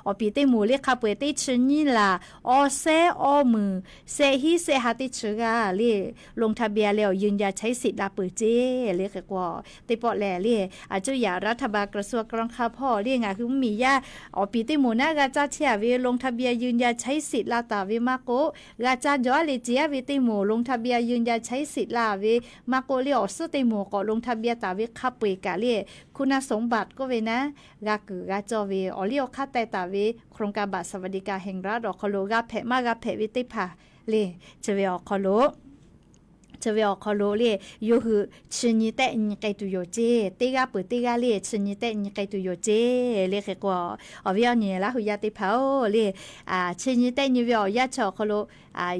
awˬ piˍ teˇ moˍ le hk'a peu-eˬ teˇ chi nyiˇ laˬ awˇ sehˉ awˇ meunˍ sehˆ hiˉ sehˆ ha teˇ chi g'aˇ le ลงทะเบียน leh awˬ ยืนยันใช้สิทธิ์ la peuˬ ceˇ le. Hk'e k'o, teˇ pawˆ lehˬ le, a cuˇ yaꞈ รัฐบาล กระทรวงการคลัง hpawˇ le ngaˬ hui mvuhˇmiˬ yaˇ awˬ piˍ teˇ moˍ naˉ g'a caˇ chehˇ-a ve ลงทะเบียนยืนยันใช้สิทธิ์ la taˍ ve maˇ k'oˆ, g'a caˇ jawˬ-a le ceˬ-a ve teˇ moˍ ลงทะเบียนยืนยันใช้สิทธิ์ la ve maˇ k'oˆ le awˬ suhˉ teˇ moˍ k'awꞈ ลงทะเบียน taˍ ve hk'a peu-eˬ kaꞈ le คุณสมบัติ k'oˆ ve naˉ g'a kuiˬ g'a cawˇ ve awˬ liˇ awˬ hk'aˇ teh taˍ ve โครงการบัตรสวัสดิการแห่งรัฐ awˬ hk'aw lo g'a hpehꞈ maˇ g'a hpehꞈ ve teˇ hpaˍ le, chi ve awˬ hk'aw lo chi ve awˬ hk'aw lo le, yawˇ hui chi nyi tehˆ nyi k'ai tuˬ yoˬ ceˇ. Teˇ g'aˇ peuˬ teˇ g'aˇ le chi nyi tehˆ nyi k'ai tuˬ yoˬ ceˇ le. Hk'e k'o, awˬ viˉ awˬ nyi Laˇ hu yaˇ teˇ hpaˍ-oˬ le, chi nyi tehˆ nyi ve awˬ yanˇ chi awˬ hk'aw lo,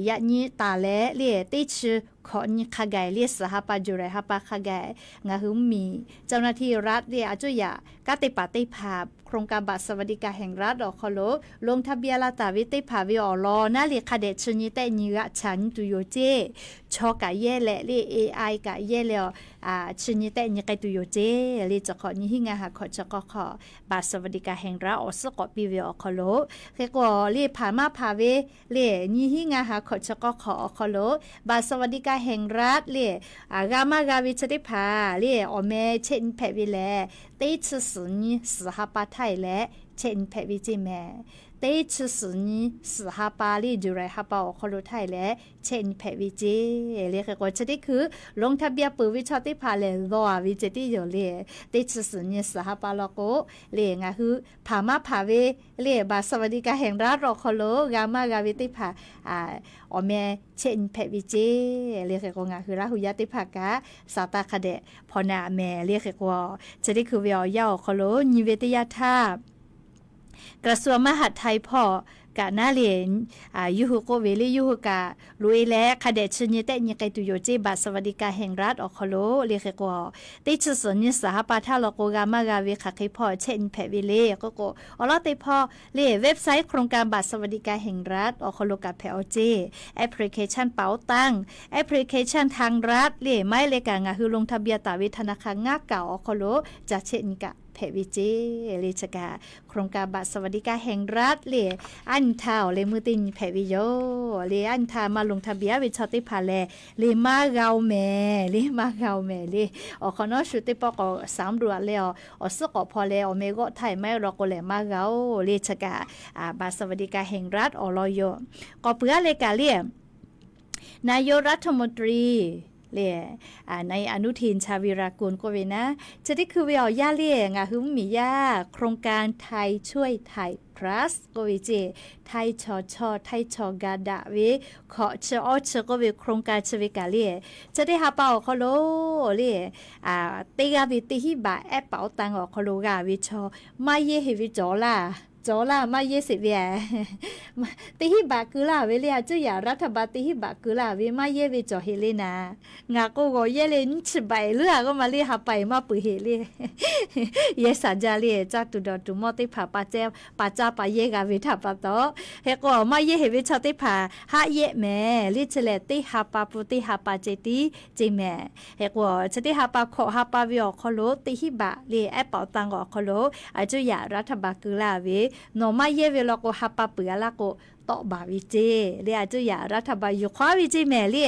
yaꞈ nyi taˍ leh le teˇ chi hkawꞈ nyi hk'a gaˬ le suhˍ ha pa July ha pa hk'a gaˬ ngaˬ hui mvuhˇmiˬ เจ้าหน้าที่รัฐ le a cuˇ yaꞈ kanˉ te paˍ teˇ hpaˍ โครงการบัตรสวัสดิการแห่งรัฐ awˬ hk'aw lo ลงทะเบียน la taˍ ve teˇ hpaˍ ve awˬ lawn naˉ le hk'a dehꞈ chi nyi tehˆ nyi g'aꞈ chaꞈ nyi tuˬ yoˬ ceˇ. Chaw kaꞈ yehˇ leh le AI kaꞈ yehˇ leh, chi nyi tehˆ nyi k'ai tuˬ yoˬ ceˇ le. Chi hk'awꞈ nyiˇ hinˉ ngaˇ ha hkawꞈ chi k'awˇ hk'awꞈ บัตรสวัสดิการแห่งรัฐ awˬ suhˉ k'awꞈ piˇ ve awˬ hk'aw lo, hk'e k'o le hpaˍ maˇ hpaˍ ve le nyiˇ hinˉ ngaˇ ha hkawꞈ chi k'awˇ hk'awꞈ awˬ hk'aw lo บัตรสวัสดิการแห่งรัฐ le g'a maˇ g'a ve chi teˇ hpaˍ le awˬ meh chehˆ nyi hpehꞈ ve lehˬ, teˇ chi suhˍ nyi suhˍ ha pa htaˇ e leh chehˆ nyi hpehꞈ ve ceˇ mehˍ. Teˇ chi suhˍ nyi suhˍ ha pa le July ha pa awˬ hk'aw lo htaˇ e leh chehˆ nyi hpehꞈ ve ceˇ le. Hk'e k'o chi teˇ hkui ลงทะเบียน peuˬ ve chaw teˇ hpaˍ lehˬ, lawˬ a ve ceh tiˉ yoˬ le. Teˇ chi suhˍ nyi suhˍ ha pa law k'o le ngaˬ hui hpaˍ maˇ hpaˍ ve le บัตรสวัสดิการแห่งรัฐ awˬ hk'aw lo g'a maˇ g'a ve teˇ hpaˍ awˬ meh chehˆ nyi hpehꞈ ve ceˇ le. Hk'e k'o ngaˬ hui Laˇ hu yaˇ teˇ hpaˍ kaꞈ saˍ taˍ hk'a dehꞈ hpawnˬ na mehˍ le. Hk'e k'o, chi teˇ hkui ve awˬ yanˇ awˬ hk'aw lo nyi ve teˇ yanˇ htaˇ กระทรวงมหาดไทย hpawˇ kaꞈ naˉ le, yawˇ hui k'oˆ ve le yawˇ hui kaꞈ loꞈ e leh hk'a dehꞈ chi nyi tehˆ nyi k'ai tuˬ yoˬ ceˇ บัตรสวัสดิการแห่งรัฐ awˬ hk'aw lo le. Hk'e k'o, teˇ chi suhˍ nyi suhˍ ha pa htaˇ law k'o g'a maˇ g'a ve hk'aˬ hk'e hpawˇ chehˆ nyi hpehꞈ ve le k'oˆ k'o, awˬ lawn teˇ hpawˇ le website โครงการบัตรสวัสดิการแห่งรัฐ awˬ hk'aw lo kaꞈ hpehꞈ-aw ceˇ. Application เป๋าตัง, application ทางรัฐ le maˇ heˆ leh kaꞈ ngaˬ hui ลงทะเบียน taˍ ve ธนาคาร ngaˇ kaꞈ awˬ hk'aw lo ca chehˆ nyi kaꞈ hpehꞈ ve ceˇ le. Chi kaꞈ โครงการบัตรสวัสดิการแห่งรัฐ le a nyi htaˇ awˬ leh meuˇ teˇ nyi hpehꞈ ve yoˬ le. A nyi htaˇ maˇ ลงทะเบียน ve chaw teˇ hpaˍ lehˬ, le maˇ g'a-oˬ mehˍ le, maˇ g'a-oˬ mehˍ le. Awˬ hk'awꞈ nawˉ shu teˇ pawˆ k'awꞈ สำรวจ leh awˬ suhˉ k'awꞈ hpaw leh awˬ meh g'awˆ htaˇ e maˇ heˆ law k'o lehˬ maˇ g'a-oˬ le. Chi kaꞈ บัตรสวัสดิการแห่งรัฐ awˬ lawn yoˬ. K'awꞈ peuˬ-a leh kaꞈ le naˍ yoˍ รัฐมนตรี le, นายอนุทิน ชาญวีรกูล k'oˆ ve naˉ, chi teˇ hkui ve awˬ yanˇ le ngaˬ hui mvuhˇmiˬ yaˇ โครงการไทยช่วยไทย Plus k'oˆ ve ceˇ, Htaiˇ chaw chawˇ Htaiˇ chaw ga daꞈ ve hkawꞈ chi awˇ chi k'oˆ ve โครงการ chi ve kaꞈ le, chi teˇ ha pa awˬ hk'aw lo le teˇ g'aˇ ve teˇ hinˉ baꞈ แอปเป๋าตัง awˬ hk'aw lo g'a ve chaw maˇ yehˇ heˍ ve cawˬ laˇ, cawˬ laˇ maˇ yehˇ sheˍ ve a. Teˇ hinˉ baꞈ keu laˇ ve le, a cuˇ yaꞈ รัฐบาล teˇ hinˉ baꞈ keu laˇ ve maˇ yehˇ ve cawˬ heˍ le naˍ. Ngaˬ k'o g'awˬ yehˇ le nyiˇ chi baꞈ eˬ leuˉ a k'oˆ ma le ha pa eˬ maˇ peuˬ heˍ le. Yehˇ shaˍ jaˇ le, caˇ tuˬ dawˬ tuˬ mawˇ teˇ hpaˍ pa caˇ pa caˇ pa yehˇ g'a ve htaꞈ pa taw, hk'e k'o maˇ yehˇ heˍ ve chaw teˇ hpaˍ haˆ yehˆ mehˍ le. Chi lehˬ teˇ ha pa pun teˇ ha pa ceh tiˉ ceˇ mehˍ. Hk'e k'o chi teˇ ha pa hkawꞈ ha pa ve awˬ hk'aw lo teˇ hinˉ baꞈ le แอปเป๋าตัง awˬ hk'aw lo a cuˇ yaꞈ รัฐบาล keu laˇ ve, nawˬ maˇ yehˇ ve law k'o ha pa peuˬ a laˇ k'o tawˆ baˬ ve ceˇ le. A cuˇ yaꞈ รัฐบาล yuˬ hk'awꞈ-aˉ ve ceˇ mehˍ le.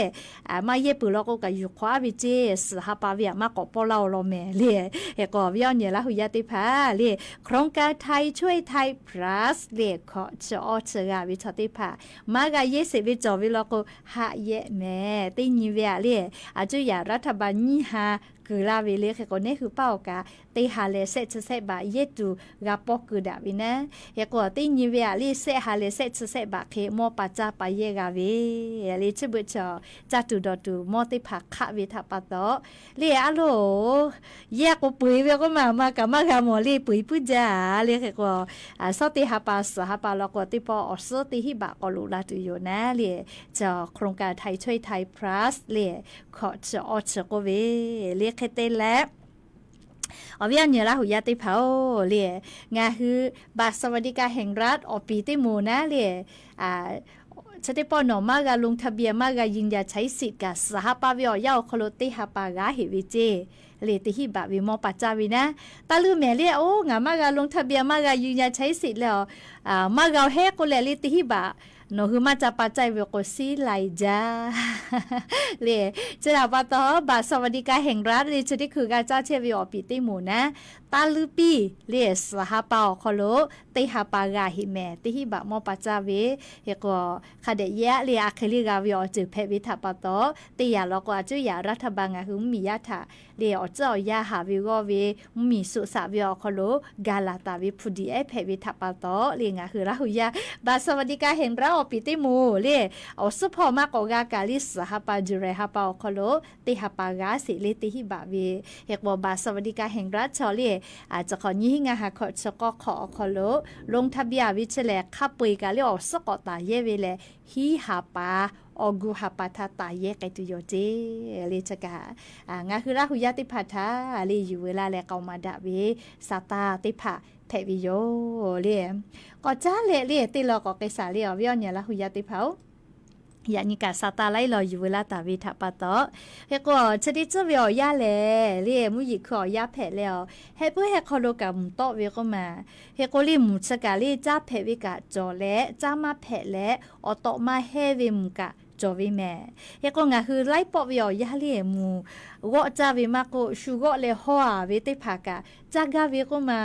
Maˇ yehˇ peuˬ law k'o kaꞈ yuˬ hk'awꞈ-aˉ ve ceˇ, suhˍ ha pa ve htaꞈ maˇ k'awꞈ pawˇ laˇ-oˬ law mehˍ le. Hk'e k'o awˬ viˉ awˬ nyi laˇ hui yaˇ teˇ hpaˍ le, โครงการไทยช่วยไทย plus le hkawꞈ chi awˇ chi g'a ve chaw teˇ hpaˍ maˇ g'a yehˇ sheˍ ve cawˬ ve law k'o haꞈ yehˆ mehˍ. Teˇ nyi ve htaꞈ le, a cuˇ yaꞈ รัฐบาล nyiˇ ha kuiˬ laˇ ve le. Hk'e k'o neˉ hui paˇ awˬ kaꞈ teˇ ha leh shehˆ chi shehˆ baꞈ yehˇ tuˬ g'a pawˇ keu daꞈ ve naˉ. Hk'e k'o teˇ nyi ve htaꞈ le shehˆ ha leh shehˆ chi shehˆ baꞈ hk'e mawˇ pa caˇ pa yehˇ g'a ve le. Chi beuꞈ chaw caˇ tuˬ dawˬ tuˬ mawˇ teˇ hpaˍ hk'aˆ ve htaꞈ pa taw le, a loˬ, yehˇ k'o peu-eˬ ve k'oˆ ma, maˇ kaꞈ maˇ g'a mawˬ le, peu-eˬ puiˉ jaˇ le. Hk'e k'o shawˉ teˇ ha pa suhˍ ha pa law k'o teˇ pawˆ awˬ suhˉ teˇ hinˉ baꞈ k'awꞈ loꞈ la tuˬ yoˬ naˉ le. Chi โครงการไทยช่วยไทย plus le hkawꞈ chi awˇ chi k'oˆ ve le. Hk'e te leh awˬ viˉ awˬ nyi laˇ hui yaˇ teˇ hpaˍ-oˬ le, ngaˬ hui บัตรสวัสดิการแห่งรัฐ awˬ piˍ teˇ moˍ naˉ le, chi teˇ pawˆ nawˬ maˇ g'a ลงทะเบียน maˇ g'a ยืนยันใช้สิทธิ์ kaꞈ suhˍ ha pa ve awˬ yanˇ awˬ hk'aw lo teˇ ha pa g'a heꞈ ve ceˇ le. Teˇ hinˉ baꞈ ve mawˇ pa caˇ ve naˉ. Taˇ luˇ mehˍ le, oˇ ngaˬ maˇ g'a ลงทะเบียน maˇ g'a ยืนยันใช้สิทธิ์ le, maˇ g'a-oˬ heˆ k'oˆ leh le teˇ hinˉ baꞈ nawˬ hui maˇ ca pa caˇ ve k'o siˉ lai jaˇ le. Chi htaꞈ pa taw บัตรสวัสดิการแห่งรัฐ le chi teˇ hkui g'a caˇ chehˇ ve awˬ piˍ teˇ moˍ naˉ, taˇ luˇ piˇ le suhˍ ha pa awˬ hk'aw lo teˇ ha pa g'a heꞈ mehˍ. Teˇ hinˉ baꞈ mawˇ pa caˇ ve, hk'e k'o hk'a dehꞈ yehˇ aˆ le a hk'e le g'a ve awˬ ceuˬ hpehꞈ ve htaꞈ pa taw, teˇ yanˇ law k'o a cuˇ yaꞈ รัฐบาล ngaˬ hui mvuhˇmiˬ yaˇ htaꞈ le awˬ tcuhˉ awˬ yanˇ haˍ ve g'awˇ ve mvuhˇmiˬ suꞈ saꞈ ve awˬ hk'aw lo ga laˬ taˍ ve hpu diꞈ ehˉ hpehꞈ ve htaꞈ pa taw le, ngaˬ hui laˇ hui yaˇ บัตรสวัสดิการแห่งรัฐ awˬ piˍ teˇ moˍ le, awˬ suhˉ hpawˇ maˇ k'awꞈ g'a kaꞈ le suhˍ ha pa July ha pa awˬ hk'aw lo teˇ ha pa g'a sheˍ le teˇ hinˉ baꞈ ve. Hk'e k'o บัตรสวัสดิการแห่งรัฐ chaw le, chi hk'awꞈ nyiˇ hinˉ ngaˇ ha hkawꞈ chi k'awˇ hk'awꞈ awˬ hk'aw lo ลงทะเบียน ve chi lehˬ hk'a peu-eˬ kaꞈ le awˬ suhˉ k'awꞈ taˍ yehˇ ve lehˬ, hiˉ ha pa, awˬ gu ha pa htaꞈ taˍ yehˇ k'ai tuˬ yoˬ ceˇ le. Chi kaꞈ ngaˬ hui laˇ hui yaˇ teˇ hpaˍ htaꞈ le yuˬ veu laˇ leh k'aoˍ maˍ daꞈ ve sa taˇ teˇ hpaˍ hpehꞈ ve yoˬ le. K'awꞈ caˉ leh le teˇ law k'awꞈ k'ai shaˍ le awˬ viˉ awˬ nyi laˇ hui yaˇ teˇ hpaˍ-oˬ. Yaꞈ nyi kaꞈ sa taˇ laiˉ law yuˬ veu laˇ taˍ ve htaꞈ pa taw, hk'e k'o chi teˇ tcuhˉ ve awˬ yanˇ lehˬ le mvuhˇ yeˬ hkui awˬ yanˇ hpehꞈ leh awˬ heh puiˉ heh hk'aw lo kaꞈ mvuhˬ tawˆ ve k'oˆ ma. Hk'e k'o le mvuhˬ chi kaꞈ le caˇ hpehꞈ ve kaꞈ cawˬ leh caˇ maˇ hpehꞈ leh awˬ tawꞈ ma heh ve mvuhˬ kaꞈ cawˬ ve mehˍ. Hk'e k'o ngaˬ hui laiˉ pawˆ ve awˬ yanˇ le mvuhˬ g'awˆ caˇ ve maˇ k'oˆ shu g'awˆ leh hawˇ-a ve teˇ hpaˍ kaꞈ caˇ gaˇ ve k'oˆ ma.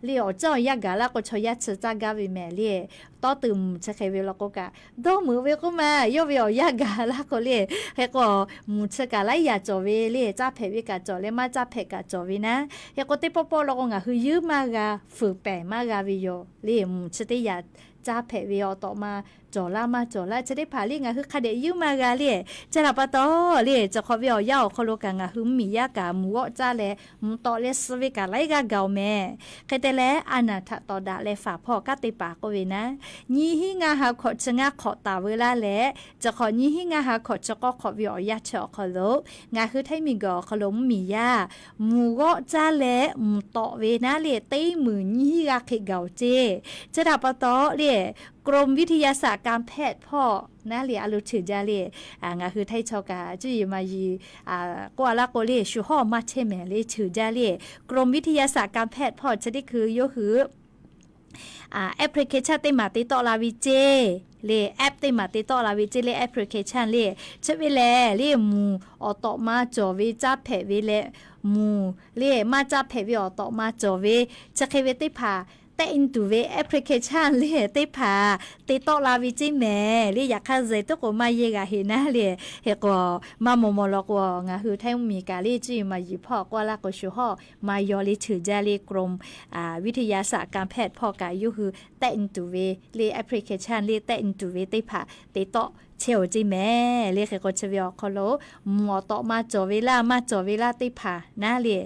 Le awˬ ceuˬ awˬ yanˇ gaˬ laˇ k'o chaw yaˇ chi caˇ gaˇ ve mehˍ le. Tawˇ tuˬ mvuhˬ chi hk'e ve law k'o kaꞈ dawˇ meuꞈ ve k'oˆ ma, yawˇ ve awˬ yanˇ gaˬ laˇ k'o le. Hk'e k'o mvuhˬ chi kaꞈ laiˉ yaꞈ cawˬ ve le, caˇ hpehꞈ ve kaꞈ cawˬ leh maˇ caˇ hpehꞈ kaꞈ cawˬ ve naˉ. Hk'e k'o teˇ pawˆ pawˆ law k'o ngaˬ hui yeuˉ maˇ g'a, fuiˍ pehˍ maˇ g'a ve yoˬ le. Mvuhˬ chi teˇ yaꞈ caˇ hpehꞈ ve awˬ tawꞈ ma cawˬ laˇ maˇ cawˬ laˇ chi teˇ hpaˍ le ngaˬ hui hk'a dehꞈ yeuˉ maˇ g'a le. Chi htaꞈ pa taw le, chi hk'awꞈ ve awˬ yanˇ awˬ hk'aw lo kaꞈ ngaˬ hui mvuhˇmiˬ yaˇ kaꞈ mvuhˬ g'awˆ caˇ leh mvuhˬ tawꞈ leh suh ve kaꞈ laiˉ g'aˇ gaˬ-oˬ mehˍ. Hk'e te leh a naˬ htaꞈ tawˍ daꞈ leh faˍ hpawˇ kanˉ te paˍ k'oˆ ve naˉ, nyiˇ hinˉ ngaˇ ha hkawꞈ chi ngaˇ hk'awꞈ taˍ veu laˇ leh, chi hk'awꞈ nyiˇ hinˉ ngaˇ ha hkawꞈ chi k'awˇ hk'awꞈ ve awˬ yanˇ chi awˬ hk'aw lo ngaˬ hui htaiˇ miˬguiˬ awˬ hk'aw lo mvuhˇmiˬ yaˇ mvuhˬ g'awˆ caˇ leh mvuhˬ tawꞈ ve naˉ le teˇ meunˍ nyiˇ hinˉ g'aˇ hk'e gaˬ-oˬ ceˇ. Chi htaꞈ pa taw le กรมวิทยาศาสตร์การแพทย์ hpawˇ naˉ le a lo cheuˬ jaˇ le. Ngaˬ hui htaiˇ chaw kaꞈ cuˇ yiˍ maˍ yiˍ k'oˆ a laˇ k'o le shu hawˇ maˇ chehˇ mehˍ le cheuˬ jaˇ le. กรมวิทยาศาสตร์การแพทย์ hpawˇ chi teˇ hkui yawˇ hui application teˇ maˬ te tawˆ la ve ceˇ le, app teˇ maˬ te tawˆ la ve ceˇ le, application le. Chi ve lehˬ le mvuhˬ awˬ tawꞈ ma cawˬ ve caˇ hpehꞈ ve leh mvuhˬ le maˇ caˇ hpehꞈ ve awˬ tawꞈ ma cawˬ ve chi hk'e ve teˇ hpaˍ tehˆ nyi tuˬ ve application le teˇ hpaˍ te tawˆ la ve ceˇ mehˍ le. Yaꞈ hk'aˇ zeh tuˉ k'o maˇ yehˇ g'a heꞈ naˉ le. Hk'e k'o maˇ maw maw law k'o ngaˬ hui htaiˇ mvuhˇmiˬ kaꞈ le cuˇ yiˍ maˍ yiˍ hpawˇ k'oˆ a laˇ k'o shu hawˇ maˇ yaw le cheuˬ jaˇ le กรมวิทยาศาสตร์การแพทย์ hpawˇ kaꞈ yawˇ hui tehˆ nyi tuˬ ve le application le tehˆ nyi tuˬ ve teˇ hpaˍ te tawˆ chehˇ-oˬ ceˇ mehˍ le. Hk'e k'o chi ve awˬ hk'aw lo mvuhˬ awˬ tawꞈ ma cawˬ ve laˇ maˇ cawˬ ve laˇ teˇ hpaˍ naˉ le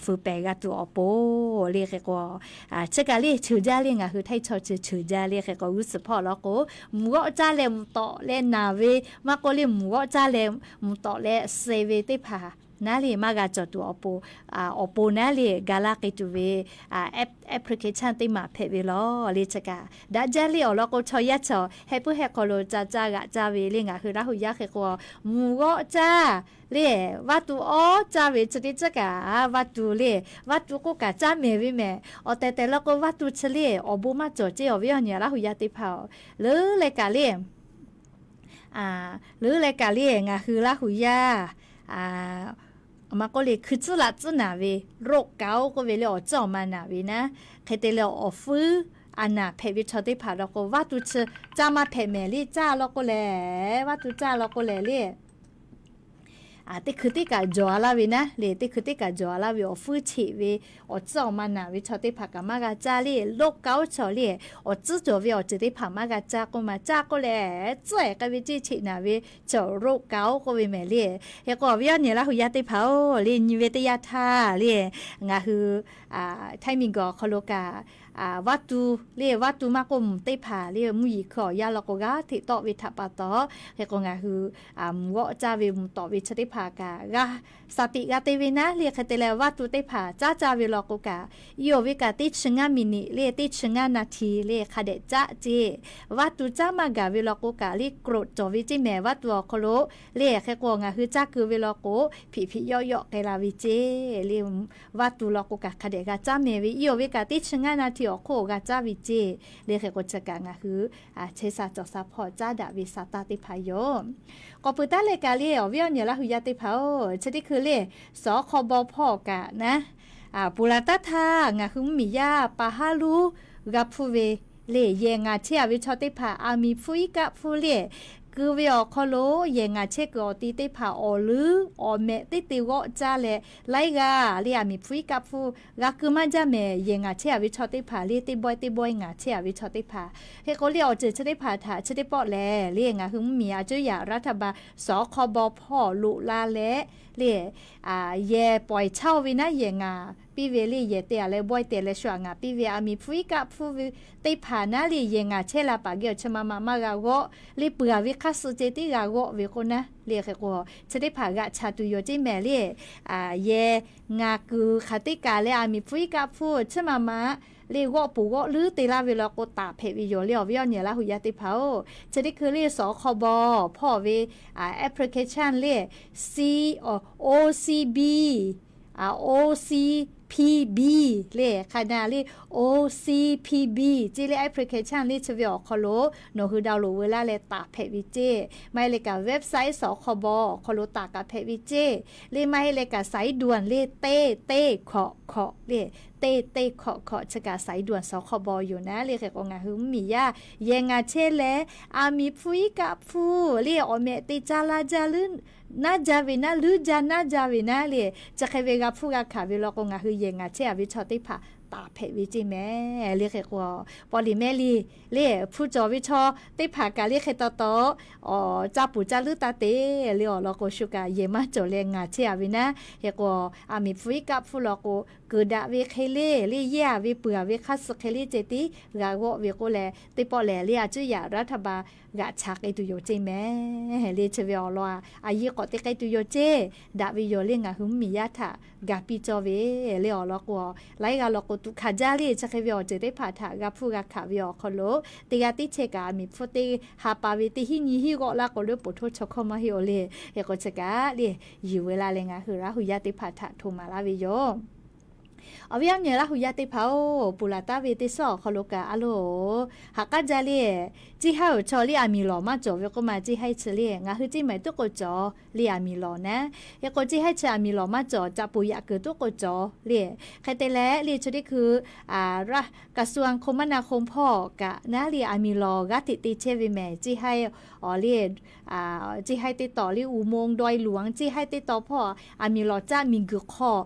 fuiˍ pehˍ g'a tuˬ awˬ pon le. Hk'e k'o chi kaꞈ le cheuˬ jaˇ le ngaˬ hui htaiˇ chaw chi cheuˬ jaˇ le. Hk'e k'o g'uˇ suhˍ hpawˇ law k'o mvuhˬ g'awˆ caˇ leh mvuhˬ tawꞈ leh naˬ ve maˇ k'oˆ le mvuhˬ g'awˆ caˇ leh mvuhˬ tawꞈ leh suh ve teˇ hpaˍ naˉ le maˇ g'a cawˬ tuˬ awˬ pon, awˬ pon naˉ le ga laˇ k'ai tuˬ ve application teˇ maˬ hpehꞈ ve lawˬ le. Chi kaꞈ daꞈ jaˇ le awˬ lawn k'o, chaw yaˇ chaw heh puiˉ heh hk'aw lo ca caˇ g'aꞈ caˇ ve le ngaˬ hui Laˇ huˍ yaˇ hk'e k'o, mvuhˬ g'awˆ caˇ le, vaˇ tu awˉ caˇ ve chi teˇ ceuˬ kaꞈ vaˇ tu le, vaˇ tu k'oˆ kaꞈ caˇ mehˍ ve mehˍ. Awˬ tehˬ tehˬ law k'o vaˇ tu chi le awˬ bon maˇ cawˬ ceˇ awˬ viˉ awˬ nyi Laˇ huˍ yaˇ teˇ hpaˍ-oˬ. Leuˉ leh kaꞈ le leuˉ leh kaꞈ le ngaˬ hui Laˇ huˍ yaˇ ma k'oˆ le hkui tcuhˉ laꞈ tcuhˉ naˍ ve, โรคเกาต์ k'oˆ ve le awˬ tcuhˉ awˬ ma naˍ ve naˉ, hk'e te leh awˬ fuiˉ a naˍ hpehꞈ ve chaw teˇ hpaˍ law k'o, vaˇ tu chi caˇ maˇ hpehꞈ mehˍ le. Caˇ law k'o lehˬ, vaˇ tu caˇ law k'o lehˬ le, teˇ hkui teˇ kaꞈ jawˬ a laˇ ve naˉ le, teˇ hkui teˇ kaꞈ jawˬ a laˇ ve awˬ fuiˉ cheꞈ ve awˬ tcuhˉ awˬ ma naˍ ve chaw teˇ hpaˍ kaꞈ maˇ g'a caˇ le. โรคเกาต์ chaw le awˬ tcuhˉ cawˬ ve awˬ ceuˬ teˇ hpaˍ maˇ g'a caˇ k'oˆ ma. Caˇ k'oˆ leh tcuhˉ-e k'ai ve ceˇ cheꞈ naˍ ve chaw โรคเกาต์ k'oˆ ve mehˍ le. Hk'e k'o awˬ viˉ awˬ nyi Laˇ huˍ yaˇ teˇ hpaˍ-oˬ le, nyi ve teˇ yanˇ htaˇ le ngaˬ hui Htaiˇ miˬguiˬ awˬ hk'aw lo kaꞈ vaˇ tu le, vaˇ tu maˇ k'oˆ mvuhˬ teˇ hpaˍ le mvuhˇ yeˬ hkui awˬ yanˇ law k'o g'aˇ hteꞈ tawˆ ve htaꞈ pa taw, hk'e k'o ngaˬ hui mvuhˬ g'awˆ caˇ ve mvuhˬ tawꞈ ve chi teˇ hpaˍ kaꞈ g'a shaˍ tiꞈ g'a te ve naˉ le. Hk'e te leh vaˇ tu teˇ hpaˍ caˇ caˇ ve law k'o kaꞈ, i awˬ ve kaꞈ teˇ chi ngaˇ miˬ niꞈ le teˇ chi ngaˇ naˍ htiˍ le hk'a dehꞈ caˇ ceˇ. Vaˇ tu caˇ maˇ gaˬ ve law k'o kaꞈ le โกรธ cawˬ ve ceˇ mehˍ vaˇ tu awˬ hk'aw lo le. Hk'e k'o ngaˬ hui caˇ keu ve law k'o, hpiꞈ hpiꞈ yawˆ yawˆ k'ai la ve ceˇ le. Vaˇ tu law k'o kaꞈ hk'a dehꞈ g'a caˇ mehˍ ve, i awˬ ve kaꞈ teˇ chi ngaˇ naˍ htiˍ awˬ hk'oˆ g'a caˇ ve ceˇ le. Hk'e k'o chi kaꞈ ngaˬ hui chehˇ sha cawˬ sha hpawˇ caˉ daꞈ ve sa taˇ teˇ hpaˍ yoˬ. K'awꞈ peuˬ taˉ leh kaꞈ le awˬ viˉ awˬ nyi Laˇ huˍ yaˇ teˇ hpaˍ-oˬ, chi teˇ hkui le suhˍ awˬ hk'aw baw hpawˇ kaꞈ naˉ, ponˬ laˬ taˉ htaˇ ngaˬ hui mvuhˇ miˬ yaˇ pa haˉ luˉ g'a hpuˇ ve le, yehˬ ngaˬ chehˇ a ve chaw teˇ hpaˍ aˬ miˍ hpfuhˇ iˉ kaˆ hpfuhˇ le keu ve awˬ hk'aw lo yehˬ ngaˬ chehˇ kuiˬ awˬ ti teˇ hpaˍ awˬ leuˉ awˬ mehꞈ teˇ te g'awˆ caˇ leh laiˉ g'aˇ le aˬ miˍ hpfuhˇ iˉ kaˆ hpfuhˇ g'a keu maˇ jaˇ mehˍ. Yehˬ ngaˬ chehˇ a ve chaw teˇ hpaˍ le teˇ bawehˇ teˇ bawehˇ ngaˬ chehˇ a ve chaw teˇ hpaˍ. Hk'e k'o le awˬ ceuˬ chi teˇ hpaˍ htaꞈ chi teˇ pawˆ lehˬ le ngaˬ hui mvuhˇ miˬ a cuˉ yaꞈ รัฐบาล suhˍ awˬ hk'aw baw hpawˇ loꞈ la leh le yehˬ pawehˬ chaˇ ve naˉ yehˬ ngaˬ piˇ ve le yehˬ te a leh bawehˇ te leh shu a ngaˬ piˇ ve aˬ miˍ hpfuhˇ iˉ kaˆ hpfuhˇ ve teˇ hpaˍ naˉ le yehˬ ngaˬ chehˇ la paˍ geh awˬ chi ma ma maˇ g'a g'awˆ le peuˬ a ve hk'aˇ suh ceh tiˉ g'a g'awˆ ve k'o naˉ le. Hk'e k'o chi teˇ hpaˍ g'aꞈ chaˍ tuˬ yoˬ ceˇ mehˍ le. Yehˬ ngaˬ kuiˬ hk'aˬ teˇ kaˬ leh aˬ miˍ hpfuhˇ iˉ kaˆ hpfuhˇ chiˉ ma ma le g'awˆ poˬ g'awˆ leuˉ te laˇ ve law k'o taˍ hpehꞈ ve yoˬ le awˬ viˉ awˬ nyi Laˇ huˍ yaˇ teˇ hpaˍ-oˬ. Chi teˇ hkui le suhˍ awˬ hk'aw baw hpawˇ ve application le C, O C B, O C P B le hk'a na le O C P B ceˇ le application le chi ve awˬ hk'aw lo nawˬ hui download veu laˇ leh taˍ hpehꞈ ve ceˇ. Maˇ heˆ leh kaꞈ website suhˍ awˬ hk'aw baw awˬ hk'aw lo taˍ kaꞈ hpehꞈ ve ceˇ. Le maˇ heˆ leh kaꞈ สายด่วน le teˇ teˇ hkawꞈ hkawꞈ le teˇ teˇ hkawꞈ hkawꞈ chi kaꞈ สายด่วน suhˍ awˬ hk'aw baw yoˬ naˉ le. Hk'e k'o ngaˬ hui mvuhˇ miˬ yaˇ yehˬ ngaˬ chehˇ leh aˬ miˍ hpfuhˇ iˉ kaˆ hpfuhˇ le awˬ mehꞈ te caˇ laˇ jaˇ leuˉ naˉ jaˇ ve naˉ leuˉ jaˇ naˉ jaˇ ve naˉ le chi hk'e ve g'a hpfuhˇ g'a hkanˍ ve law k'o ngaˬ hui yehˬ ngaˬ chehˇ a ve chaw teˇ hpaˍ taˍ hpehꞈ ve ceˇ mehˍ le. Hk'e k'o paw liꞈ mehˆ liˇ le hpu cawˬ ve chaw teˇ hpaˍ kaꞈ le hk'e taw taw ca poˬ caˇ leuˉ taˇ te le awˬ lawn k'o shu kaꞈ yehˬ maˇ cawˬ leh ngaˬ chehˇ a ve naˉ. Hk'e k'o aˬ miˍ hpfuhˇ iˉ kaˆ hpfuhˇ law k'o keuˍ daꞈ ve hk'e le le yehˇ a ve peuˬ a ve hk'aˇ suh hk'e le ceh tiˉ g'a g'awˆ ve k'oˆ leh teˇ pawˆ lehˬ le a cuˉ yaꞈ รัฐบาล g'aꞈ chaˍ k'ai tuˬ yoˬ ceˇ mehˍ le. Chi ve awˬ lawn a a yiˇ k'awꞈ te k'ai tuˬ yoˬ ceˇ. Daꞈ ve yoˬ le ngaˬ hui mvuhˇ miˬ yaˇ htaꞈ ga piˇ cawˇ ve le awˬ lawn k'o laiˉ g'aˇ law k'o tuꞈ hkanˍ jaˇ le chi hk'e ve awˬ ceuˬ teˇ hpaˍ htaꞈ g'a hpfuhˇ g'a hkanˍ ve awˬ hk'aw lo teˇ g'aˇ teˇ chehˇ kaꞈ aˬ miˍ hpfuhˇ teˇ ha pa ve teˇ hinˉ nyi hinˉ g'awˆ laˇ k'o le poˬ htoˇ chaw hkawˇ maˇ heˆ oˬ le. Hk'e k'o chi kaꞈ le yuˬ veu laˇ leh ngaˬ hui Laˇ huˍ yaˇ teˇ hpaˍ htaꞈ hto maˍ laˇ ve yoˬ. Awˬ viˉ awˬ nyi Laˇ huˍ yaˇ teˇ hpaˍ-oˬ, ponˬ laˬ taˍ ve teˇ suhˉ awˬ hk'aw lo kaꞈ a loˬ, haꞈ k'aˉ jaˇ le, ceˇ haiˉ awˬ chaw le aˬ miˍ lawˬ maˇ cawˬ ve k'oˆ ma ceˇ haiˉ chi le ngaˬ hui ceˇ maiˍ tuˉ k'o cawˬ le aˬ miˍ lawˬ naˉ. Hk'e k'o ceˇ haiˉ chi aˬ miˍ lawˬ maˇ cawˬ ca poˬ yaꞈ kuiˬ tuˉ k'o cawˬ le. Hk'e te leh le chi teˇ hkuiกระทรวงคมนาคม hpawˇ kaꞈ naˉ le aˬ miˍ lawˬ g'aˇ hteꞈ te chehˇ ve mehˍ ceˇ haiˉ awˬ le ceˇ haiˉ teˇ tawˍ le อุโมงค์ดอยหลวง ceˇ haiˉ teˇ tawˍ hpawˇ aˬ miˍ lawˬ caˆ miˬ guiˬ hk'aw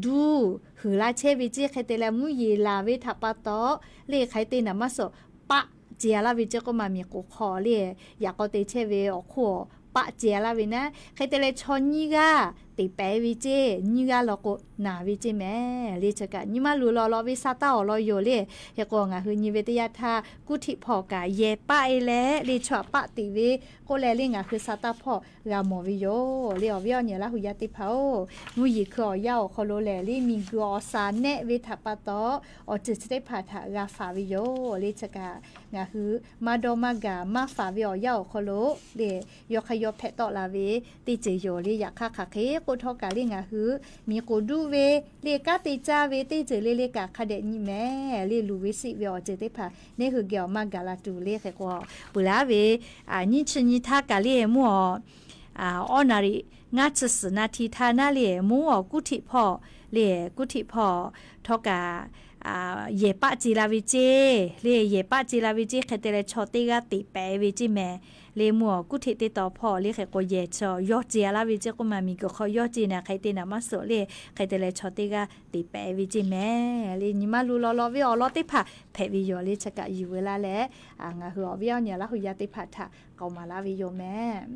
duˇ huiˍ la chehˇ ve ceˇ. Hk'e te leh mvuhˇ yeˬ laˬ ve htaꞈ pa taw le hk'aˬ hk'e te naˍ maˇ suhˍ paˆ ce a laˇ ve ceˇ k'oˆ ma miˬ k'oˍ hk'aw le yaꞈ k'aw te chehˇ ve awˬ hk'oˆ paˆ ce a laˇ ve naˉ. Hk'e te leh chaw nyiˇ g'aˇ teꞈ pehˍ ve ceˇ, nyiˇ g'aˇ law k'o naˍ ve ceˇ mehˍ. Le chi kaꞈ nyi ma luˬ law law ve sa taˇ awˬ lawn yoˬ le. Hk'e k'o ngaˬ hui nyi ve teˇ yanˇ htaˇ kuˇ htiˆ hpawˇ kaꞈ yehˬ paˆ e leh le chaw aꞈ paˆ teꞈ ve k'oˆ leh le ngaˬ hui sa taˇ hpawˇ g'a mawˬ ve yoˬ le. Awˬ viˉ awˬ nyi Laˇ hu yaˇ teˇ hpaˍ-oˬ, mvuhˇ yeˬ hkui awˬ yanˇ awˬ hk'aw lo lehˬ le miˬguiˬ awˬ saˍ nehˆ ve htaꞈ pa taw awˬ ceuˬ chi teˇ hpaˍ htaꞈ g'a faˍ ve yoˬ le. Chi kaꞈ ngaˬ hui maˇ dawˇ maˇ gaˬ maˇ faˍ ve awˬ yanˇ awˬ hk'aw lo le yawˇ hk'a yawˇ hpehꞈ tawˆ la ve teˇ ceuˬ yoˬ le. Yaꞈ hk'aˇ hk'aˬ hk'e k'oˆ htawˇ kaꞈ le ngaˬ hui miˬ k'oˍ duˇ ve le kanˉ te caˇ ve teˇ ceuˬ le le kaꞈ hk'a dehꞈ nyi mehˍ le. Luˬ ve siˆ ve awˬ ceuˬ teˇ hpaˍ neˇ hui geh awˬ maˇ gaˬ la tuˬ le. Hk'e k'o peuˬ laˇ ve nyiˇ chi nyi htaˇ kaꞈ le mvuhˇ awˬ awˇ naˍ riˍ ngaˇ chi suhˍ naˍ hti htaˇ naˉ le mvuhˇ awˬ kuˇ htiˆ hpawˇ le kuˇ htiˆ hpawˇ htawˇ kaꞈ yehˬ paˆ ce la ve ceˇ le. Yehˬ paˆ ce la ve ceˇ hk'e te leh chaw teˇ g'aˇ teꞈ pehˍ ve ceˇ mehˍ. Le mvuhˇ awˬ kuˇ htiˆ teˇ taw hpawˇ le hk'e k'o yehˬ chaw yawˇ ce laˇ ve ceˇ k'oˆ ma, miˬguiˬ hk'aw yawˇ ce naˍ hk'e te naˍ maˇ suhˍ le. Hk'e te leh chaw teˇ g'aˇ teꞈ pehˍ ve ceˇ mehˍ. Le nyi ma luˬ law law ve awˬ lawn teˇ hpaˍ hpehꞈ ve yoˬ le. Chi kaꞈ yuˬ ve laˇ leh ngaˬ hui awˬ viˉ awˬ nyi Laˇ hu yaˇ teˇ hpaˍ htaꞈ k'aoˍ maˍ laˇ ve yoˬ mehˍ.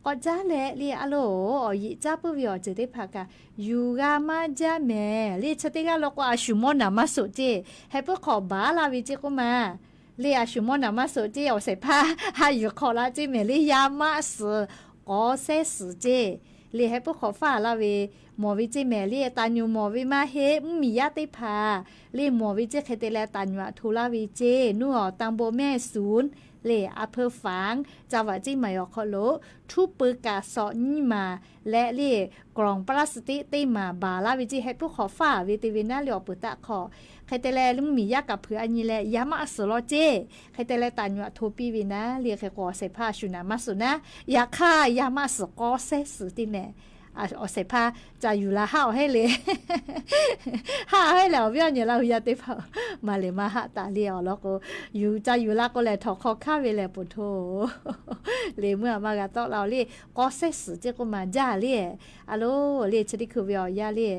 K'awꞈ caˉ leh le a loˬ awˬ yeꞈ caˉ puiˉ ve awˬ ceuˬ teˇ hpaˍ kaꞈ yuˬ g'a maˇ jaˇ mehˍ. Le chi teˇ g'aˇ law k'o a shu mawˇ naˍ maˇ suhˍ ceˇ, heh puiˉ hk'awꞈ baˬ laˇ ve ceˇ k'oˆ ma. Le a shu mawˇ naˍ maˇ suhˍ ceˇ, awˬ shehˍ hpaˇ ha yuˬ hk'awꞈ la ceˇ mehˍ. Le yaˇ maˇ suhˍ k'awꞈ sehˉ suhˍ ceˇ. Le heh puiˉ hk'awꞈ faˇ laˇ ve mawˬ ve ceˇ mehˍ. Le taˍ nyuˬ mawˬ ve maˇ heˆ, mvuhˇmiˬ yaˇ teˇ hpaˍ le mawˬ ve ceˇ hk'e te leh taˍ nyuˬ aꞈ hto laˇ ve ceˇ. Nuˇ awˬ ตำบลแม่สน le a peu faˍ ca vaꞈ ceˇ maˬ awˬ hk'aw lo ถุงปกาสะสะ nyiˇ maˬ leh le กล่องพลาสติก teˇ maˬ baˬ laˇ ve ceˇ. Heh puiˉ hk'awꞈ faˇ ve te ve naˉ le awˬ peuˬ taˆ hk'awꞈ hk'e te leh mvuhˇmiˬ yaˇ kaꞈ hpeuꞈ a nyi leh yaˇ maˇ suhˍ law ceˇ. Hk'e te leh taˍ nyuˬ aꞈ hto piˇ ve naˉ le hk'e k'o awˬ shehˍ hpaˇ a shu naˍ maˇ suhˍ naˉ. Yaꞈ hk'aˇ yaˇ maˇ suhˍ k'awꞈ sehˉ suhˍ teˇ mehˍ. Awˬ shehˍ hpaˇ ca yuˬ la haˆ awˬ heˆ le. Haˆ awˬ heˆ lehˬ awˬ viˉ awˬ nyi Laˇ hu yaˇ teˇ hpaˍ maˇ lehˬ maˇ haˆ taˍ le. Awˬ lawn k'o yuˬ ca yuˬ la k'o lehˬ htawnˍ hk'aw hkanˉ ve lehˬ poˬ htoˇ le mvuhˇ a maˇ g'a tawˆ la awˬ le. K'awꞈ sehˉ suhˍ ceˇ k'oˆ ma jaˇ le. A loˬ le chi teˇ hkui ve awˬ yanˇ le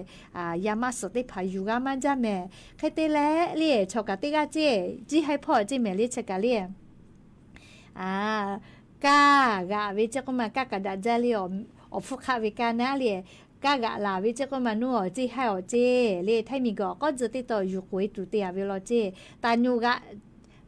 yaˇ maˇ suhˍ teˇ hpaˍ yuˬ g'a maˇ jaˇ mehˍ. Hk'e te leh le chaw kaꞈ teˇ g'aˇ ceˇ, ciˇ haiˉ hpawˇ ceˇ mehˍ le chi kaꞈ le kaˇ g'aꞈ ve ceˇ k'oˆ ma, kaˇ kaꞈ daꞈ jaˇ le. Awˬ hpfuhˇ hk'aˆ ve kaˇ naˉ le, kaˇ g'aꞈ laˬ ve ceˇ k'oˆ ma, nuˇ awˬ ceˇ haiˉ awˬ ceˇ le. Htaiˇ miˬguiˬ awˬ k'awˇ tcuh teˇ taw yuˬ k'oꞈ e tuˬ te a ve law ceˇ. Taˍ nyuˬ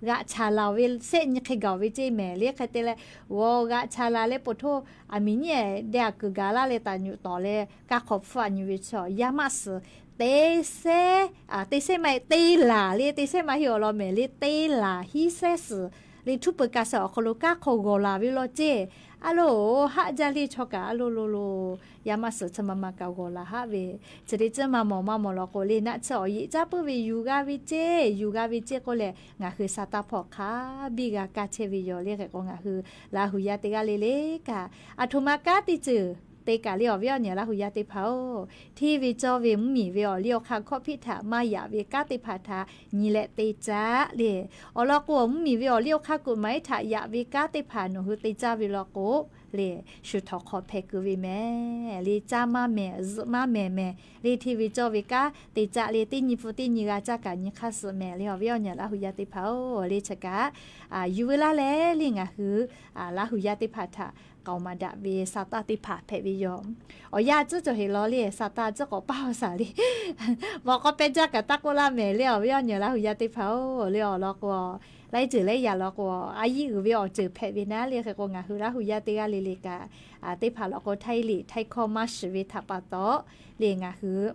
g'aꞈ chaˍ laˬ ve sehˆ nyi hk'e gaˬ ve ceˇ mehˍ le. Hk'e te leh g'awˬ g'aꞈ chaˍ laˬ leh poˬ htoˇ aˬ miˍ nyiˉ deh aꞈ kuiˬ gaˬ laˇ leh taˍ nyuˬ tawˍ leh kaˇ hk'aw hpfuhˇ a nyi ve chaw yaˇ maˇ suhˍ teˇ sehˉ, teˇ sehˉ maˇ heˆ teˇ laˬ le, teˇ sehˉ maˇ heˆ awˬ lawn mehˍ le, teˇ laˬ hiˉ sehˉ suhˍ le ถุงปกาสะสะ awˬ hk'aw lo kaˇ hk'aw g'awˬ laˬ ve law ceˇ. A loˬ haˆ jaˇ le chaw kaꞈ a loˬ loˬ loˬ. Yaˇ maˇ suhˍ chi ma ma kaꞈ g'awˬ laˬ haˆ ve chi teˇ ceuˬ maˇ mawˬ maˇ mawˬ law k'o le naˆ tsuhˇ awˬ yeꞈ caˉ puiˉ ve yuˬ g'a ve ceˇ, yuˬ g'a ve ceˇ k'oˆ leh ngaˬ hui sa taˇ hpawˇ hk'a biˇ g'a kaˇ chehˇ ve yoˬ le. Hk'e k'o ngaˬ hui Laˇ hu yaˇ teˇ g'aˇ le le kaꞈ aˬ htoꞈ ma kanˉ teˇ ceuˬ te kaꞈ le awˬ viˉ awˬ nyi Laˇ hu yaˇ teˇ hpaˍ-oˬ, hteˇ ve cawˇ ve mvuhˇmiˬ ve awˬ liˇ awˬ hk'aˇ hkawˇ hpiˆ htaꞈ maˇ yaꞈ ve kanˉ teˇ hpaˍ htaꞈ nyi leh te caˇ le. Awˬ lawn k'o mvuhˇmiˬ ve awˬ liˇ awˬ hk'aˇ kuꞈ maˍ iˉ htaꞈ yaꞈ ve kanˉ teˇ hpaˍ nawˬ hui te caˇ ve law k'o le shu htawnˍ hk'aw hpehꞈ keu ve mehˍ le. Caˇ maˇ mehˍ, zuhꞈ maˇ mehˍ mehˍ le. Hteˇ ve cawˇ ve kanˉ te caˇ le teˇ nyi pfuhˇ teˇ nyi g'a caˇ kaꞈ nyi hk'aˇ suh mehˍ le awˬ viˉ awˬ nyi Laˇ hu yaˇ teˇ hpaˍ-oˬ. Le chi kaꞈ yuˬ ve laˇ leh le ngaˬ hui Laˇ hu yaˇ teˇ hpaˍ htaꞈ k'aoˍ maˍ daꞈ ve sa taˇ teˇ hpaˍ hpehꞈ ve yoˬ. Awˬ yanˇ tcuhˉ cawˬ heˍ law le sa taˇ tcuhˉ k'awꞈ paˇ aˬ saˍ le. Mawˬ k'aw pehˇ jaˇ kaꞈ taˇ k'oˆ laˇ mehˍ le awˬ viˉ awˬ nyi Laˇ hu yaˇ teˇ hpaˍ-oˬ. Le awˬ lawn k'o laiˉ ceuˬ laiˉ yaꞈ lawn k'o a yiˆ uiˍ ve awˬ ceuˬ hpehꞈ ve naˉ le. Hk'e k'o ngaˬ hui Laˇ hu yaˇ teˇ g'aˇ le le kaꞈ teˇ hpaˍ lawn k'o htaiˇ liꞈ htaiˇ hkawˇ maˇ shiˍ ve htaꞈ pa taw le ngaˬ hui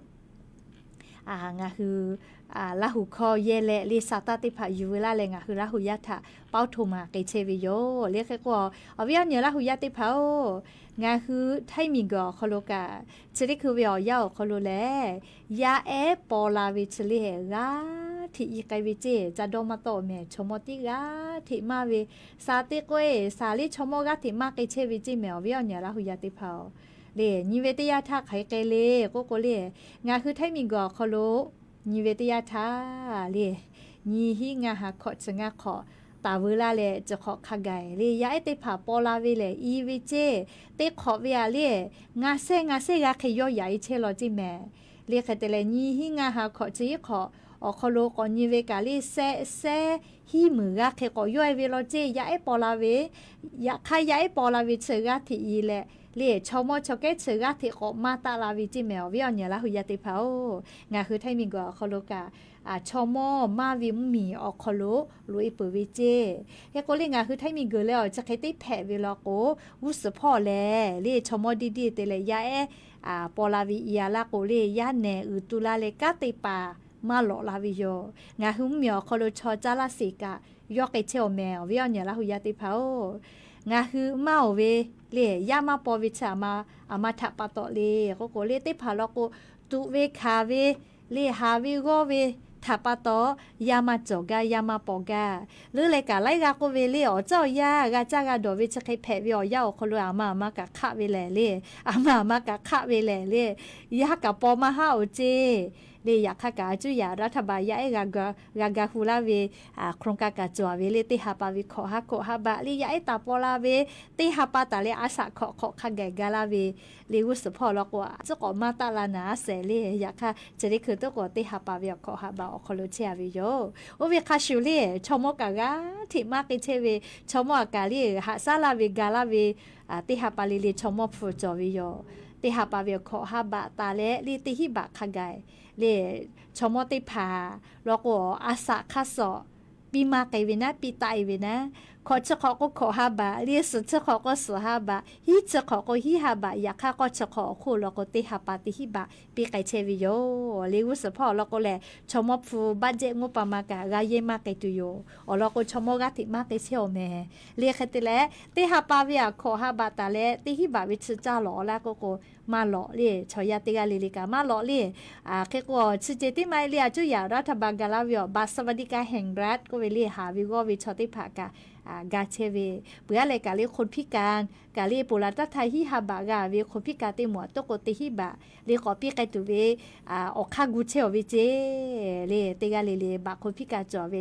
ngaˬ hui Laˇ hu hkawˇ yehˇ leh le sa taˇ teˇ hpaˍ yuˬ ve laˇ leh ngaˬ hui Laˇ hu yaˇ htaꞈ paoˇ htoꞈ ma k'ai chehˇ ve yoˬ. Le hk'e k'o awˬ viˉ awˬ nyi Laˇ hu yaˇ teˇ hpaˍ-oˬ, ngaˬ hui htaiˇ miˬguiˬ awˬ hk'aw lo kaꞈ chi teˇ hkui ve awˬ yanˇ awˬ hk'aw lo lehˬ yaˇ ehˉ paw la ve chi le g'aˇ hteꞈ i k'ai ve ceˇ. Ca dawˇ maˇ tawˆ mehˍ, chaw mawˇ tiˉ g'aˇ hteꞈ maˇ ve, saˍ teˇ k'oˆ-e saˍ le chaw mawˇ g'aˇ hteꞈ maˇ k'ai chehˇ ve ceˇ mehˍ awˬ viˉ awˬ nyi Laˇ hu yaˇ teˇ hpaˍ-oˬ. Le nyi ve teˇ yanˇ htaˇ hk'aˬ hk'e le k'oˆ k'o le ngaˬ hui htaiˇ miˬguiˬ awˬ hk'aw lo nyi ve teˇ yanˇ htaˇ le nyi hiˉ ngaˇ ha hkawꞈ chi ngaˇ hk'awꞈ taˍ veu laˇ leh chi hk'awꞈ hk'a gaˬ le yaˇ ehˉ teˇ hpaˍ paw la ve lehˬ i ve ceˇ. Teˇ hk'awꞈ ve aꞈ le ngaˇ sehˉ ngaˇ sehˉ g'aˇ hk'e yawˇ yaꞈ e chehˇ law ceˇ mehˍ. Le hk'e te leh nyi hiˉ ngaˇ ha hkawꞈ chi hiˉ hk'awꞈ awˬ hk'aw lo k'awꞈ nyi ve kaꞈ le sehˆ sehˉ hiˉ meunˍ g'aˇ hk'e k'awꞈ yawˇ e ve law ceˇ. Yaˇ ehˉ paw la ve, yaꞈ hk'aˇ yaˇ ehˉ paw la ve chi g'aˇ hteꞈ i leh le chaw mawˇ chaw kehˉ chi g'aˇ hteꞈ k'awꞈ maˇ taˆ la ve ceˇ mehˍ. Awˬ viˉ awˬ nyi Laˇ hu yaˇ teˇ hpaˍ-oˬ, ngaˬ hui htaiˇ miˬguiˬ awˬ hk'aw lo kaꞈ chaw mawˇ maˇ ve mvuhˇmiˬ awˬ hk'aw lo loꞈ e peuˬ ve ceˇ. Hk'e k'o le ngaˬ hui htaiˇ miˬguiˬ leh awˬ chi hk'e teˇ hpehꞈ ve law k'o, g'uˇ suhˍ hpawˇ lehˬ le chaw mawˇ diˇ diˇ te leh yaˇ ehˉ paw la ve i a laˇ k'o le, yaˇ nehˬ uiˍ tu la leh kanˉ te paˍ maˇ lawꞈ la ve yoˬ. Ngaˬ hui mvuhˇmiˬ awˬ hk'aw lo chaw caˇ laˇ sheˍ kaꞈ yawˇ k'ai chehˇ awˬ mehˍ. Awˬ viˉ awˬ nyi Laˇ hu yaˇ teˇ hpaˍ-oˬ, ngaˬ hui maˇ oˬ ve le yaˇ maˇ paw ve chi aˬ ma htaꞈ pa taw le k'oˆ k'o le teˇ hpaˍ law k'o, tuꞈ ve hkanˍ ve le haˍ ve g'awˇ ve htaꞈ pa taw yaˇ maˇ cawˬ gaˇ, yaˇ maˇ paw gaˇ. Leuˉ leh kaꞈ laiˉ g'aˇ k'oˆ ve le awˬ caˇ awˬ yaˇ g'a caˇ g'a dawˬ ve chi hk'e hpehꞈ ve awˬ yanˇ awˬ hk'aw lo aˬ ma aˬ ma kaꞈ hk'aˆ ve lehˬ le, aˬ ma aˬ ma kaꞈ hk'aˆ ve lehˬ le, yaˇ kaꞈ paw maˇ haˉ oˬ ceˇ. Le yaꞈ hk'aˇ kaꞈ a cuˇ yaꞈ รัฐบาล yaˇ ehˉ g'a ga hu laˇ ve โครงการ kaꞈ cawˬ ve le teˇ ha pa ve hkawꞈ ha hkawꞈ ha baꞈ le yaˇ ehˉ taˍ paw la ve teˇ ha pa taˍ leh a shaꞈ hkawꞈ hk'awꞈ hk'a gaˬ ga laˇ ve le g'uˇ suhˍ hpawˇ law k'o a cuˉ k'awꞈ maˇ taˆ la naˍ a shehˍ le yaꞈ hk'aˇ chi teˇ hkui tuˉ k'o teˇ ha pa ve awˬ hkawꞈ ha baꞈ awˬ hk'aw lo chehˇ a ve yoˬ. Oˇ ve hk'a shuˍ le chaw mawˇ kaꞈ g'aˇ hteꞈ maˇ k'ai chehˇ ve, chaw mawˇ aꞈ kaˬ le haꞈ shaˉ laˇ ve ga laˇ ve teˇ ha pa le le chaw mawˇ hpu cawˬ ve yoˬ. Teˇ ha pa ve awˬ hkawꞈ ha baꞈ taˍ leh le teˇ hinˉ baꞈ hk'a gaˬ le chaw mawˇ teˇ hpaˍ law k'o a shaꞈ hk'a shuˍ piˇ maˇ k'ai ve naˉ, piˇ taˆ e ve naˉ, hkawꞈ chi hk'awꞈ k'o hkawꞈ ha baꞈ le, suhˍ chi hk'awꞈ k'o suhˍ ha baꞈ, hiˉ chi hk'awꞈ k'o hiˉ ha baꞈ, yaꞈ hk'aˇ k'awˇ chi hk'awꞈ awˬ hk'oˆ law k'o teˇ ha pa teˇ hinˉ baꞈ piˇ k'ai chehˇ ve yoˬ. Le g'uˇ suhˍ hpawˇ awˬ lawn k'o lehˬ chaw mawˇ hpu budget งบประมาณ kaꞈ g'a yehˇ maˇ k'ai tuˬ yoˬ. Awˬ lawn k'o chaw mawˇ g'aˇ hteꞈ maˇ k'ai chehˇ awˬ mehˍ. Le hk'e te leh teˇ ha pa ve awˬ hkawꞈ ha baꞈ taˍ leh teˇ hinˉ baꞈ ve chi caˇ lawꞈ laˇ k'oˆ k'o maˇ lawꞈ le, chaw yaˇ teˇ g'aˇ le le kaꞈ maˇ lawꞈ le. Hk'e k'o chi ceh tiˉ maˇ heˆ le a cuˇ yaꞈ รัฐบาล ga laˇ ve awˬ บัตรสวัสดิการแห่งรัฐ k'oˆ ve le haˍ ve g'awˇ ve chaw teˇ hpaˍ kaꞈ ga chehˇ ve, peuˬ a leh kaꞈ le คนพิการ kaꞈ le ponˬ laˬ taˇ htaˇ hiˉ ha baꞈ g'a ve คนพิการ teˇ moˍ a toˉ k'o teˇ hinˉ baꞈ le k'awꞈ piˇ k'ai tuˬ ve awˬ hk'aˇ gu chehˇ awˬ ve ceˇ. Le teˇ g'aˇ le le baꞈ คนพิการ cawˬ ve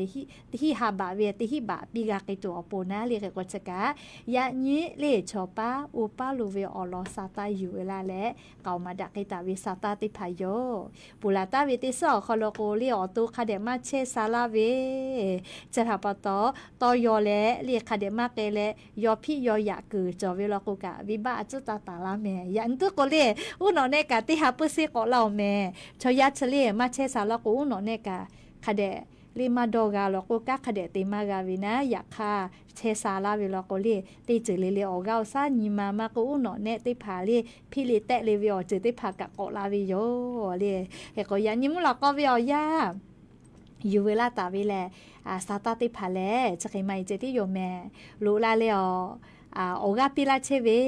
teˇ hinˉ ha baꞈ ve teˇ hinˉ baꞈ piˇ g'a k'ai tuˬ awˬ pon naˉ le hk'e k'o chi kaꞈ yaꞈ nyi le chaw paˉ oˇ paˉ lo ve awˬ lawn sa taˇ yuˬ ve laˇ leh k'aoˍ maˍ daꞈ k'ai taˍ ve sa taˇ teˇ hpaˍ yoˬ. Ponˬ laˬ taˍ ve teˇ suhˉ awˬ hk'aw lo k'o le awˬ to hk'a dehꞈ maˇ chehˇ sha laˇ ve chi htaꞈ pa taw, tawˇ yaw leh le hk'a dehꞈ maˇ k'ai leh yaw hpiˆ yaw yaꞈ kuiˬ cawˬ ve law k'o kaꞈ venˇbaˆ a cuˉ taˇ taˍ laˇ mehˍ. Yaꞈ nyi tuˉ k'o le uˉ nawꞈ nehˆ kaꞈ teˇ ha puiˉ seˉ k'awꞈ laˇ awˬ mehˍ. Chaw yaˇ chi le maˇ chehˇ sha law k'o uˉ nawꞈ nehˆ kaꞈ hk'a dehꞈ le maˇ dawˇ g'a law k'o kanˉ hk'a dehꞈ te maˇ g'a ve naˉ, yaꞈ hk'aˇ chehˇ sha laˇ ve law k'o le teˇ ceuˬ le le awˬ g'aˇ awˬ shaˉ nyi ma maˇ k'oˆ uˉ nawꞈ nehˆ teˇ hpaˍ le hpiˇ le tehˆ le ve awˬ ceuˬ teˇ hpaˍ kaꞈ k'awꞈ la ve yoˬ le. Hk'e k'o yaꞈ nyi mvuhˇ lawꞈ k'aw ve awˬ yanˇ yuˬ veu laˇ taˍ ve lehˬ, sa taˇ teˇ hpaˍ lehˬ chi hk'e maˇ heˆ ceh tiˉ yoˬ mehˍ. Loꞈ la leh awˬ, awˬ g'aˇ piˇ laˇ chehˇ ve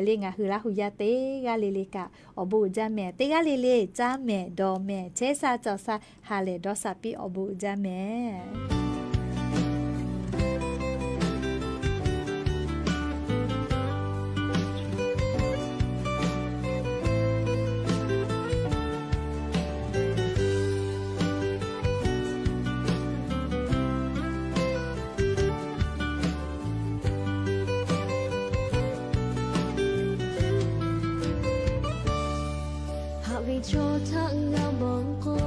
le ngaˬ hui Laˇ hu yaˇ teˇ g'aˇ le le kaꞈ awˬ bon uiˍ jaˇ mehˍ. Teˇ g'aˇ le le caˇ mehˍ dawˬ mehˍ chehˇ sha cawˬ sha ha lehˬ dawˇ sha piˇ awˬ bon uiˍ jaˇ mehˍ. Haꞈ ve chaw htaꞈ ngaˬ mawˬ k'o,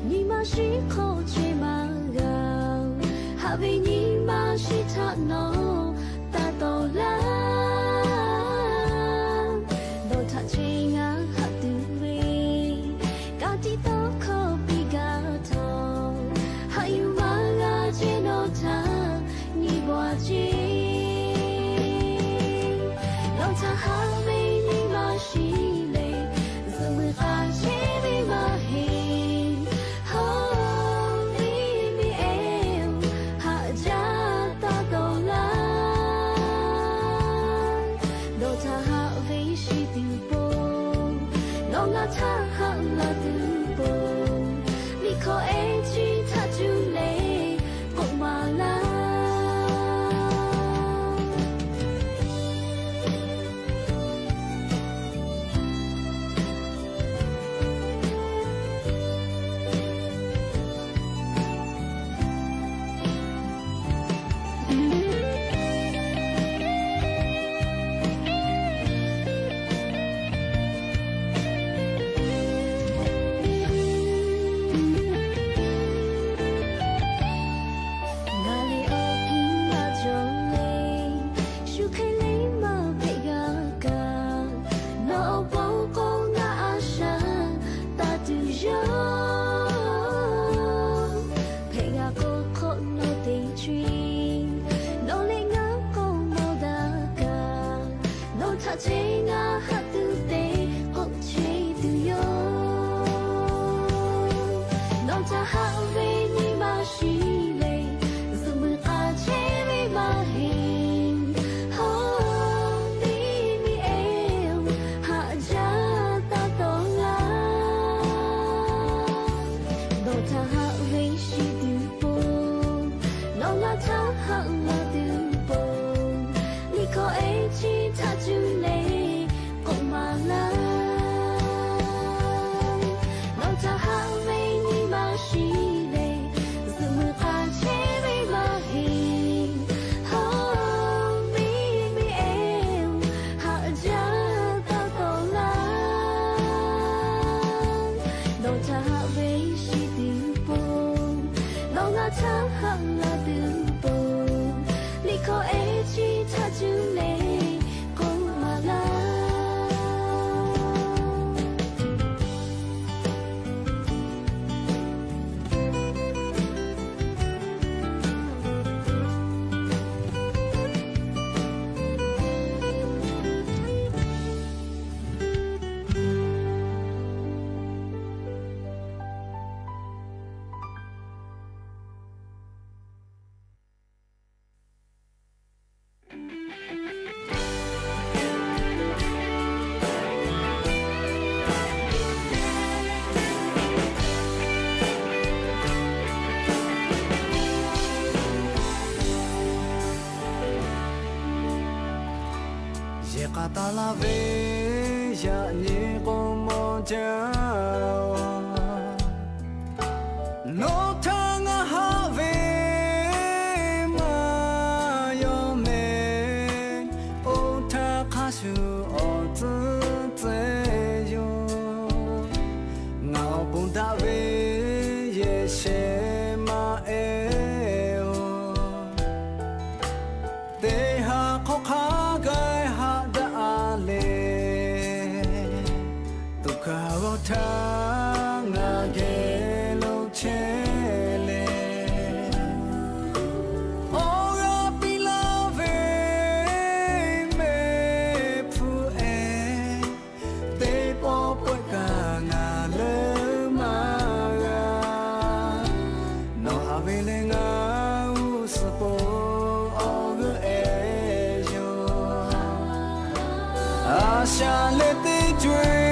nyi ma shiˉ hk'aw chehˇ maˇ g'a. Cheˇ ngaˬ haꞈ tuˬ te k'oˆ cheˇ tuˬ yoˬ. Nawˬ htaꞈ haꞈ ve nyi ma shiˍ le, zuhꞈ muiˬ k'a cheˇ ve maˇ heˆ. Hawˉ miˇ miˇ ehˉ-oˬ, haꞈ jaˇ taˇ tawˍ laˇ. Nawˬ htaꞈ haꞈ ve shiˍ tuˬ po, nawˬ ngaˬ htaꞈ haꞈ la tuˬ po, liꞈ hkawˇ ehˉ chi htaꞈ cuˇ le k'oˆ maˍ laˇ. Nawˬ htaꞈ haꞈ ve nyi ma shiˍ le, zuhꞈ muiˬ k'a cheˇ ve maˇ heˆ. Hawˉ miˇ miˇ ehˉ-oˬ, haꞈ jaˇ taˇ tawˍ laˇ. Nawˬ htaꞈ haꞈ ve shiˍ tuˬ po, nawˬ ngaˬ htaꞈ haꞈ la tuˬ po, liꞈ hkawˇ ehˉ chi htaꞈ cuˇ le k'oˆ maˍ laˇ. Yehˬ k'a taˍ laˇ ve, yaꞈ nyi k'o mawˬ jaˇ-oˬ. Nawˬ htaꞈ ngaˬ haꞈ ve maˇ yaw mehˍ. Oˇ htaˇ hk'a shuˍ awˬ tcuhˉ tcuhˉ yoˬ. Ngaˬ awˬ pon daꞈ ve yehˬ shehˍ maˇ ehˉ-oˬ. Teˇ ha hk'awꞈ hk'a gaˬ haꞈ daꞈ-a le. Tuꞈ hkaˍ g'awˇ htaˇ ngaˬ geh lo chehˇ le. Awˬ g'aˇ piˇ laˇ ve mehˆ hpfuhˇ ehˉ, teˇ pawˆ pawehˇ kaꞈ ngaˬ leuˉ maˇ g'a. Nawˬ haꞈ ve leh ngaˬ g'uˇ suhˍ po awˬ g'euˆ ehˉ yoˬ. A shaꞈ leh teˇ co-e